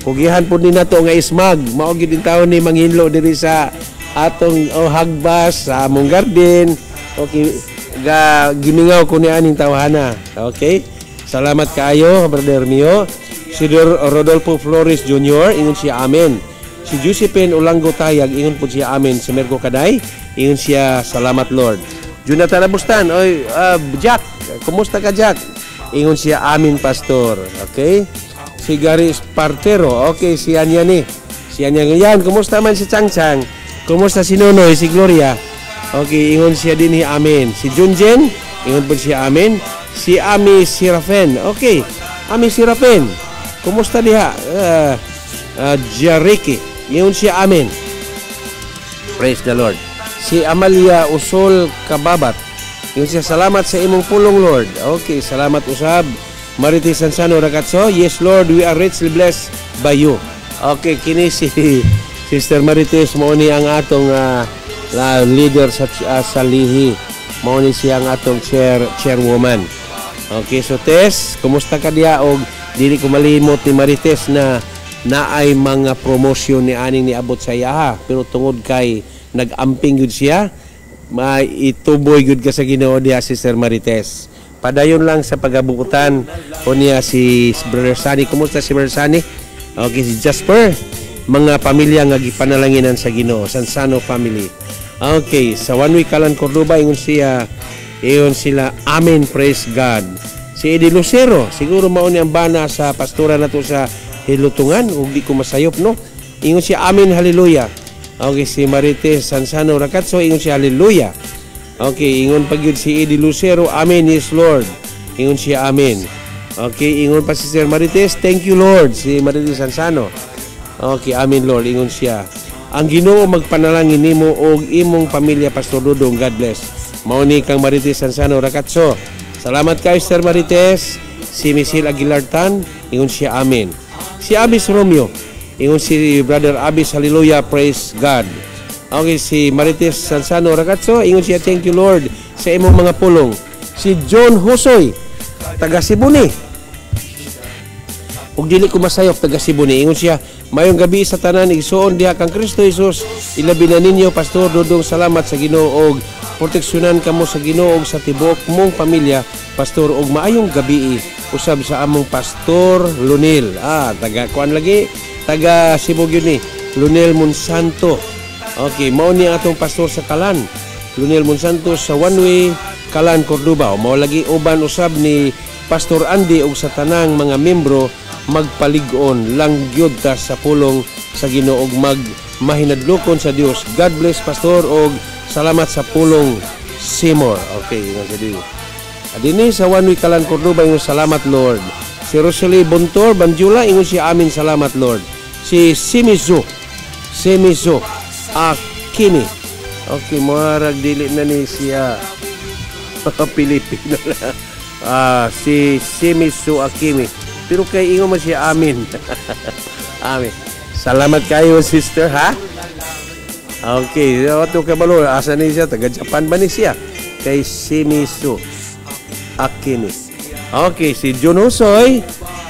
Kugihan pud ni nato nga ismag. Mao gyud taon ni manghinlo diri sa atong, oh, hagbas sa among garden. Okay, ga gimingaw ko ni aning tawhana. Okay? Salamat kaayo, Brother Mio. Si Rodolfo Flores Jr., ingon siya, "Amen." Si Josephine Ulango Tayag, ingon po siya, "Amen." Si Mergo Kaday, ingon siya, "Salamat, Lord." Jonathan Abustan, oy, Jack, kumusta ka, Jack? Ingon siya, "Amen, Pastor." Okay? Si Gary Espartero, okay, si Anya ni. Si Anya yan, kumusta man si Chang Chang? Kumusta si Nonoy, si Gloria? Okay, ingon siya din, "Amen." Si Junjen, ingon po siya, "Amen." Si Ami Sirafen, okay. Ami Sirafen, kumusta diha? Jariki, ingon siya, "Amen. Praise the Lord." Si Amalia Usol Kababat, ingon siya, "Salamat sa imong pulong, Lord." Okay, salamat usab. Marites Sansano Ragazzo, "Yes, Lord, we are richly blessed by you." Okay, kini si Sister Marites, mao ni ang atong leader sa lihi. Mao ni siya ang atong chairwoman. Okay, so Tess, kumusta ka diha? Og dili ko malimot ni Marites na naay mga promosyon ni aning niabot sa iyaha, pero tungod kay nag-amping gyud siya, maituboy gyud ka sa Ginoo diha, Sister Marites. Padayon lang sa pagabukutan o niya si Brother Sunny. Kumusta si Brother Sunny? Okay, si Jasper, mga pamilya nga gipanalanginan sa Ginoo, Sansano family. Okay, sa One Week Kalan Cordoba, ingon siya, ingon sila, "Amen, praise God." Si Eddie Lucero, siguro mao ni ang bana sa pastora nato sa Hilutungan, ug di ko masayop, no. Ingon siya, "Amen, hallelujah." Okay, si Marites Sansano Rakatso, ingon siya, "Hallelujah." Okay, ingon pa gyud si Eddie Lucero, "Amen, yes, Lord." Ingon siya, "Amen." Okay, ingon pa si Sir Marites, "Thank you, Lord." Si Marites Sansano. Okay, "Amen, Lord," ingon siya. "Ang Ginoo magpanalangin nimo og imong pamilya, Pastor Dudong. God bless." Mao ni kang Marites Sansano Rakatso. Salamat kay Sir Marites. Si Michelle Aguilar Tan, ingon siya, "Amen." Si Abis Romeo, ingon si Brother Abis, "Hallelujah, praise God." Okay, si Marites Sansano Ragazzo, ingon siya, "Thank you, Lord, sa imong mga pulong." Si John Hosoy, taga Sibuni. Ug dili ko masayop, taga Sibuni. Ingon siya, "Mayong gabi sa tanan igsuon diha kang Kristo Jesus. Ilabi na ninyo, Pastor Dudong. Salamat sa Ginoo og proteksyonan kamo sa Ginoo og sa tibuok mong pamilya, Pastor, og maayong gabi usab sa among Pastor Lunil." Ah, taga kuan lagi, taga Cebu gyud ni Lunil Monsanto. Okay, mao ni atong pastor sa Kalan. Lunil Monsanto sa One Way Kalan Cordoba. Mao lagi uban usab ni Pastor Andy ug sa tanang mga membro, magpalig-on lang gyud ta sa pulong sa Ginoo ug mag mahinadlokon sa Dios. God bless, Pastor, og salamat sa pulong, Seymour. Okay, ingon sa Dios. Adini sa One Week Kalan Cordoba, ingon, "Salamat, Lord." Si Rosalie Bontor Banjula, ingon siya, "Amin, salamat, Lord." Si Simizu Simizu Akini. Okay, muarag dili na ni siya Pilipino na. Ah, si Simizu Akimi. Pero kay ingon man siya, "Amin. Amin." Salamat kayo, sister, ha? Okay, ato kabalo asa ni siya, taga Japan ba ni siya? Kay Simizu Akini. Okay, si John Husoy,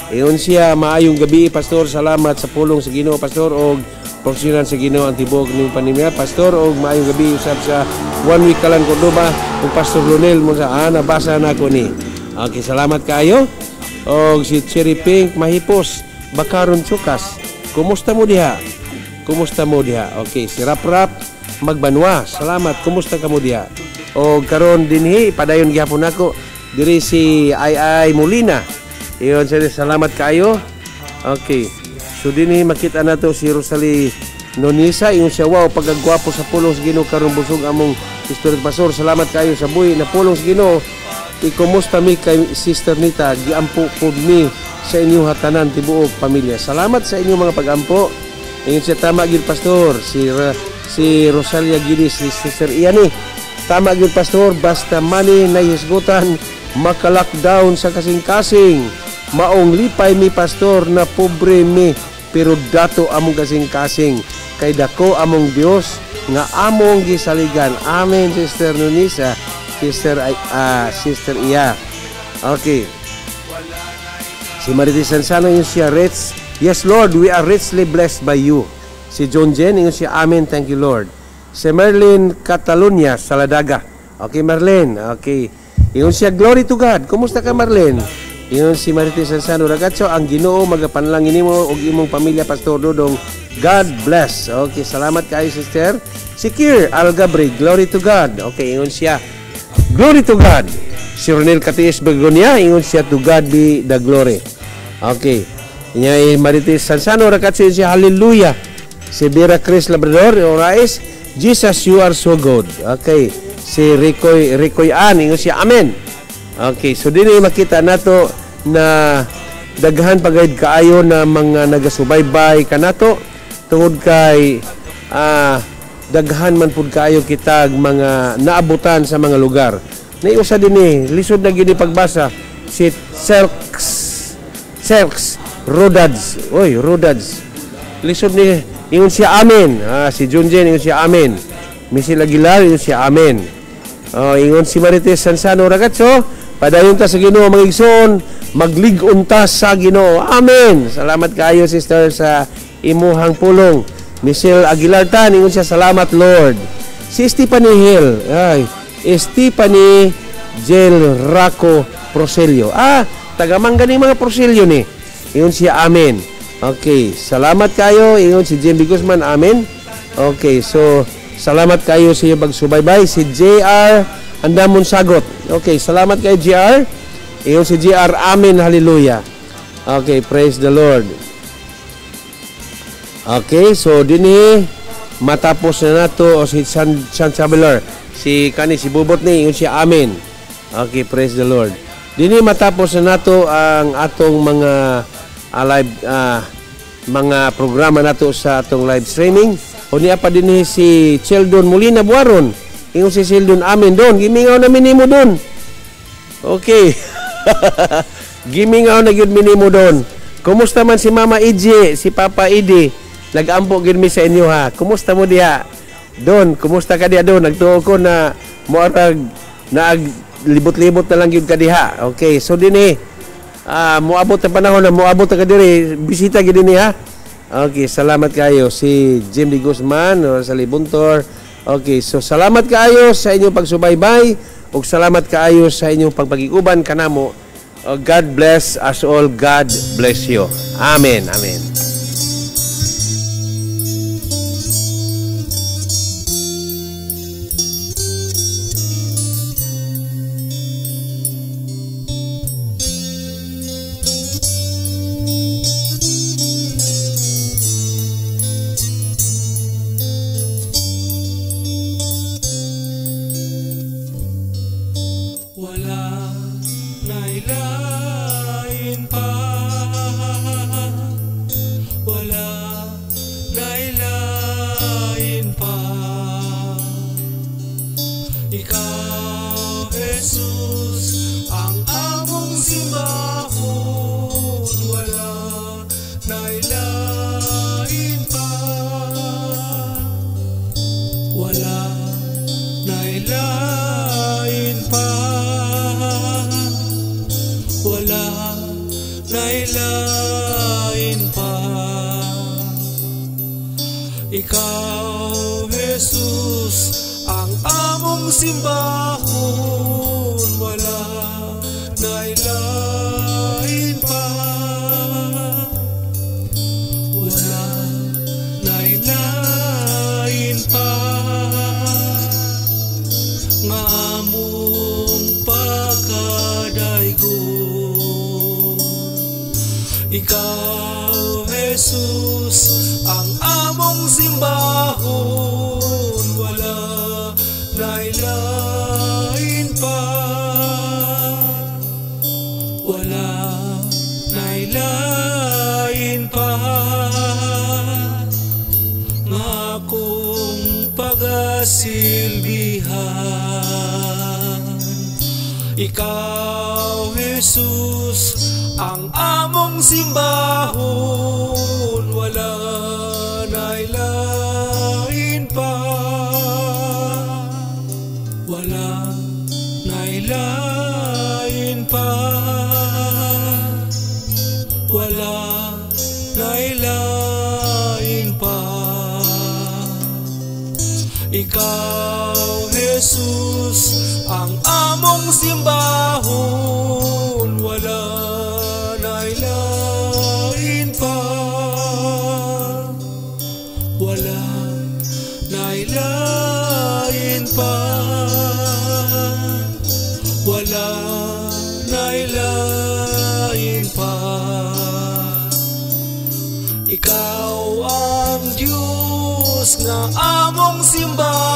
ingon siya, "Maayong gabi, Pastor. Salamat sa pulong sa Ginoo, Pastor, og proteksyonan sa Ginoo ang tibuok ning pamilya, Pastor, og maayong gabi usab sa One Week Kalan Cordoba ug Pastor Lonel mo sa." Ah, nabasa na ko ni. Okay, salamat kaayo. Og si Cherry Pink Mahipos Bakaron Chukas. Kumusta mo diha? Kumusta mo diha? Okay, si Rap Rap Magbanwa. Salamat. Kumusta ka mo diha? O karon dinhi padayon gihapon nako diri si Ay Ay Molina. Iyon siya, salamat kaayo. Okay. So dinhi makita nato si Rosalie Nonisa, ingon siya, "Wow, pagkagwapo sa pulong sa Ginoo karon, busog among espiritu, Pastor. Salamat kayo sa buhi na pulong sa Ginoo. Ikumusta mi kay Sister Nita, giampo pud mi sa inyong hatanan tibuok pamilya. Salamat sa inyong mga pagampo." Ingon siya, "Tama gyud, Pastor." Si Rosalia Gidis, si Sister Iani. "Tama gyud, Pastor, basta money na hisgutan maka-lockdown sa kasing-kasing. Maong lipay mi, Pastor, na pobre mi pero dato among kasing-kasing kay dako among Dios nga among gisaligan." Amen, Sister Nunisa, Sister Sister Iya. Okay. Si Marites Sansano, yung siya, "Rich. Yes, Lord, we are richly blessed by you." Si John Jen, yung siya, "Amen, thank you, Lord." Si Merlin Catalunya, Saladaga. Okay, Merlin. Okay. Ingon siya, "Glory to God." Kumusta ka, Marlene? Ingon si Marites Sansano Ragazzo, "Ang Ginoo magapanalangin nimo ug imong pamilya, Pastor Dodong. God bless." Okay, salamat kayo, sister. Si Kier Algabri, "Glory to God." Okay, ingon siya, "Glory to God." Si Ronel Catiis Begonia, ingon siya, "To God be the glory." Okay. Inya Marites Sansano Ragazzo, ingon siya, "Hallelujah." Si Vera Chris Labrador, Orais, "Jesus, you are so good." Okay. Si Ricoy Ricoy Ann, ingon siya, "Amen." Okay, so dinhi makita nato na daghan pagayod kaayo na mga nagasubaybay kanato tungod kay daghan man pud kaayo kitag mga naabutan sa mga lugar. Naiusa dinhi, lisod na gyud ni pagbasa, si Selks Selks Rodads. Oy, Rodads. Lisod ni, ingon siya, "Amen." Ah, si Junjen, ingon siya, "Amen." Michelle Aguilar, ingon siya, "Amen." Oh, ingon si Marites Sansano Ragazzo, "Padayon ta sa Ginoo, mga igsoon, maglig-on ta sa Ginoo. Amen." Salamat kaayo, sister, sa imuhang pulong. Michelle Aguilar Tan, ingon siya, "Salamat, Lord." Si Stephanie Hill, ay, Stephanie Jel Raco Proselio. Ah, taga ganing mga Proselio ni. Ingon siya, "Amen." Okay, salamat kayo. Ingon si Jimmy Guzman, "Amen." Okay, so salamat kayo sa iyong pagsubaybay. Si JR Andamon Sagot. Okay, salamat kayo, JR. Ingon si JR, "Amen, hallelujah." Okay, praise the Lord. Okay, so dinhi matapos na nato o si San, San Traveler. Si kani si Bubot ni, ingon siya, "Amen." Okay, praise the Lord. Dinhi matapos na nato ang atong mga live mga programa nato sa atong live streaming. O niya pa dinhi si Sheldon Molina Buaron. Ingon si Sheldon, "Amen." Don, gimingaw na minimo don. Okay. Gimingaw na gyud minimo don. Kumusta man si Mama EJ, si Papa Idi? Nagampo gyud mi sa inyo, ha. Kumusta mo diha? Don, kumusta ka diha, don? Nagtuo ko na moarag naag libot-libot na lang gyud ka diha. Okay, so dinhi moabot ang panahon na moabot ka diri, bisita gyud dinhi, ha. Okay, salamat kayo si Jim D. Guzman o sa Libuntor. Okay, so salamat kaayo sa inyong pagsubaybay ug salamat kaayo sa inyong pagpagiguban kanamo. God bless us all. God bless you. Amen. Amen. Ikaw, Jesus, ang among simbahon, wala na'y lain pa. Wala na'y lain pa. Wala na'y lain pa. Ikaw, Jesus, ang among simbahon, wala na'y lain pa. Wala na'y lain pa nga among pagkadaygon. Ikaw, Jesus, ang among simbahon, wala na'y lain pa. Wala na'y lain pa nga akong pagasilbihan. Ikaw, Jesus, ang among simbahon, wala na'y lain pa. Wala na'y lain pa. Wala na'y lain pa. Ikaw, Jesus, ang among simbahon, wala na'y lain pa. Wala na'y lain pa. Wala na'y lain pa. Ikaw ang Diyos nga among simbahon.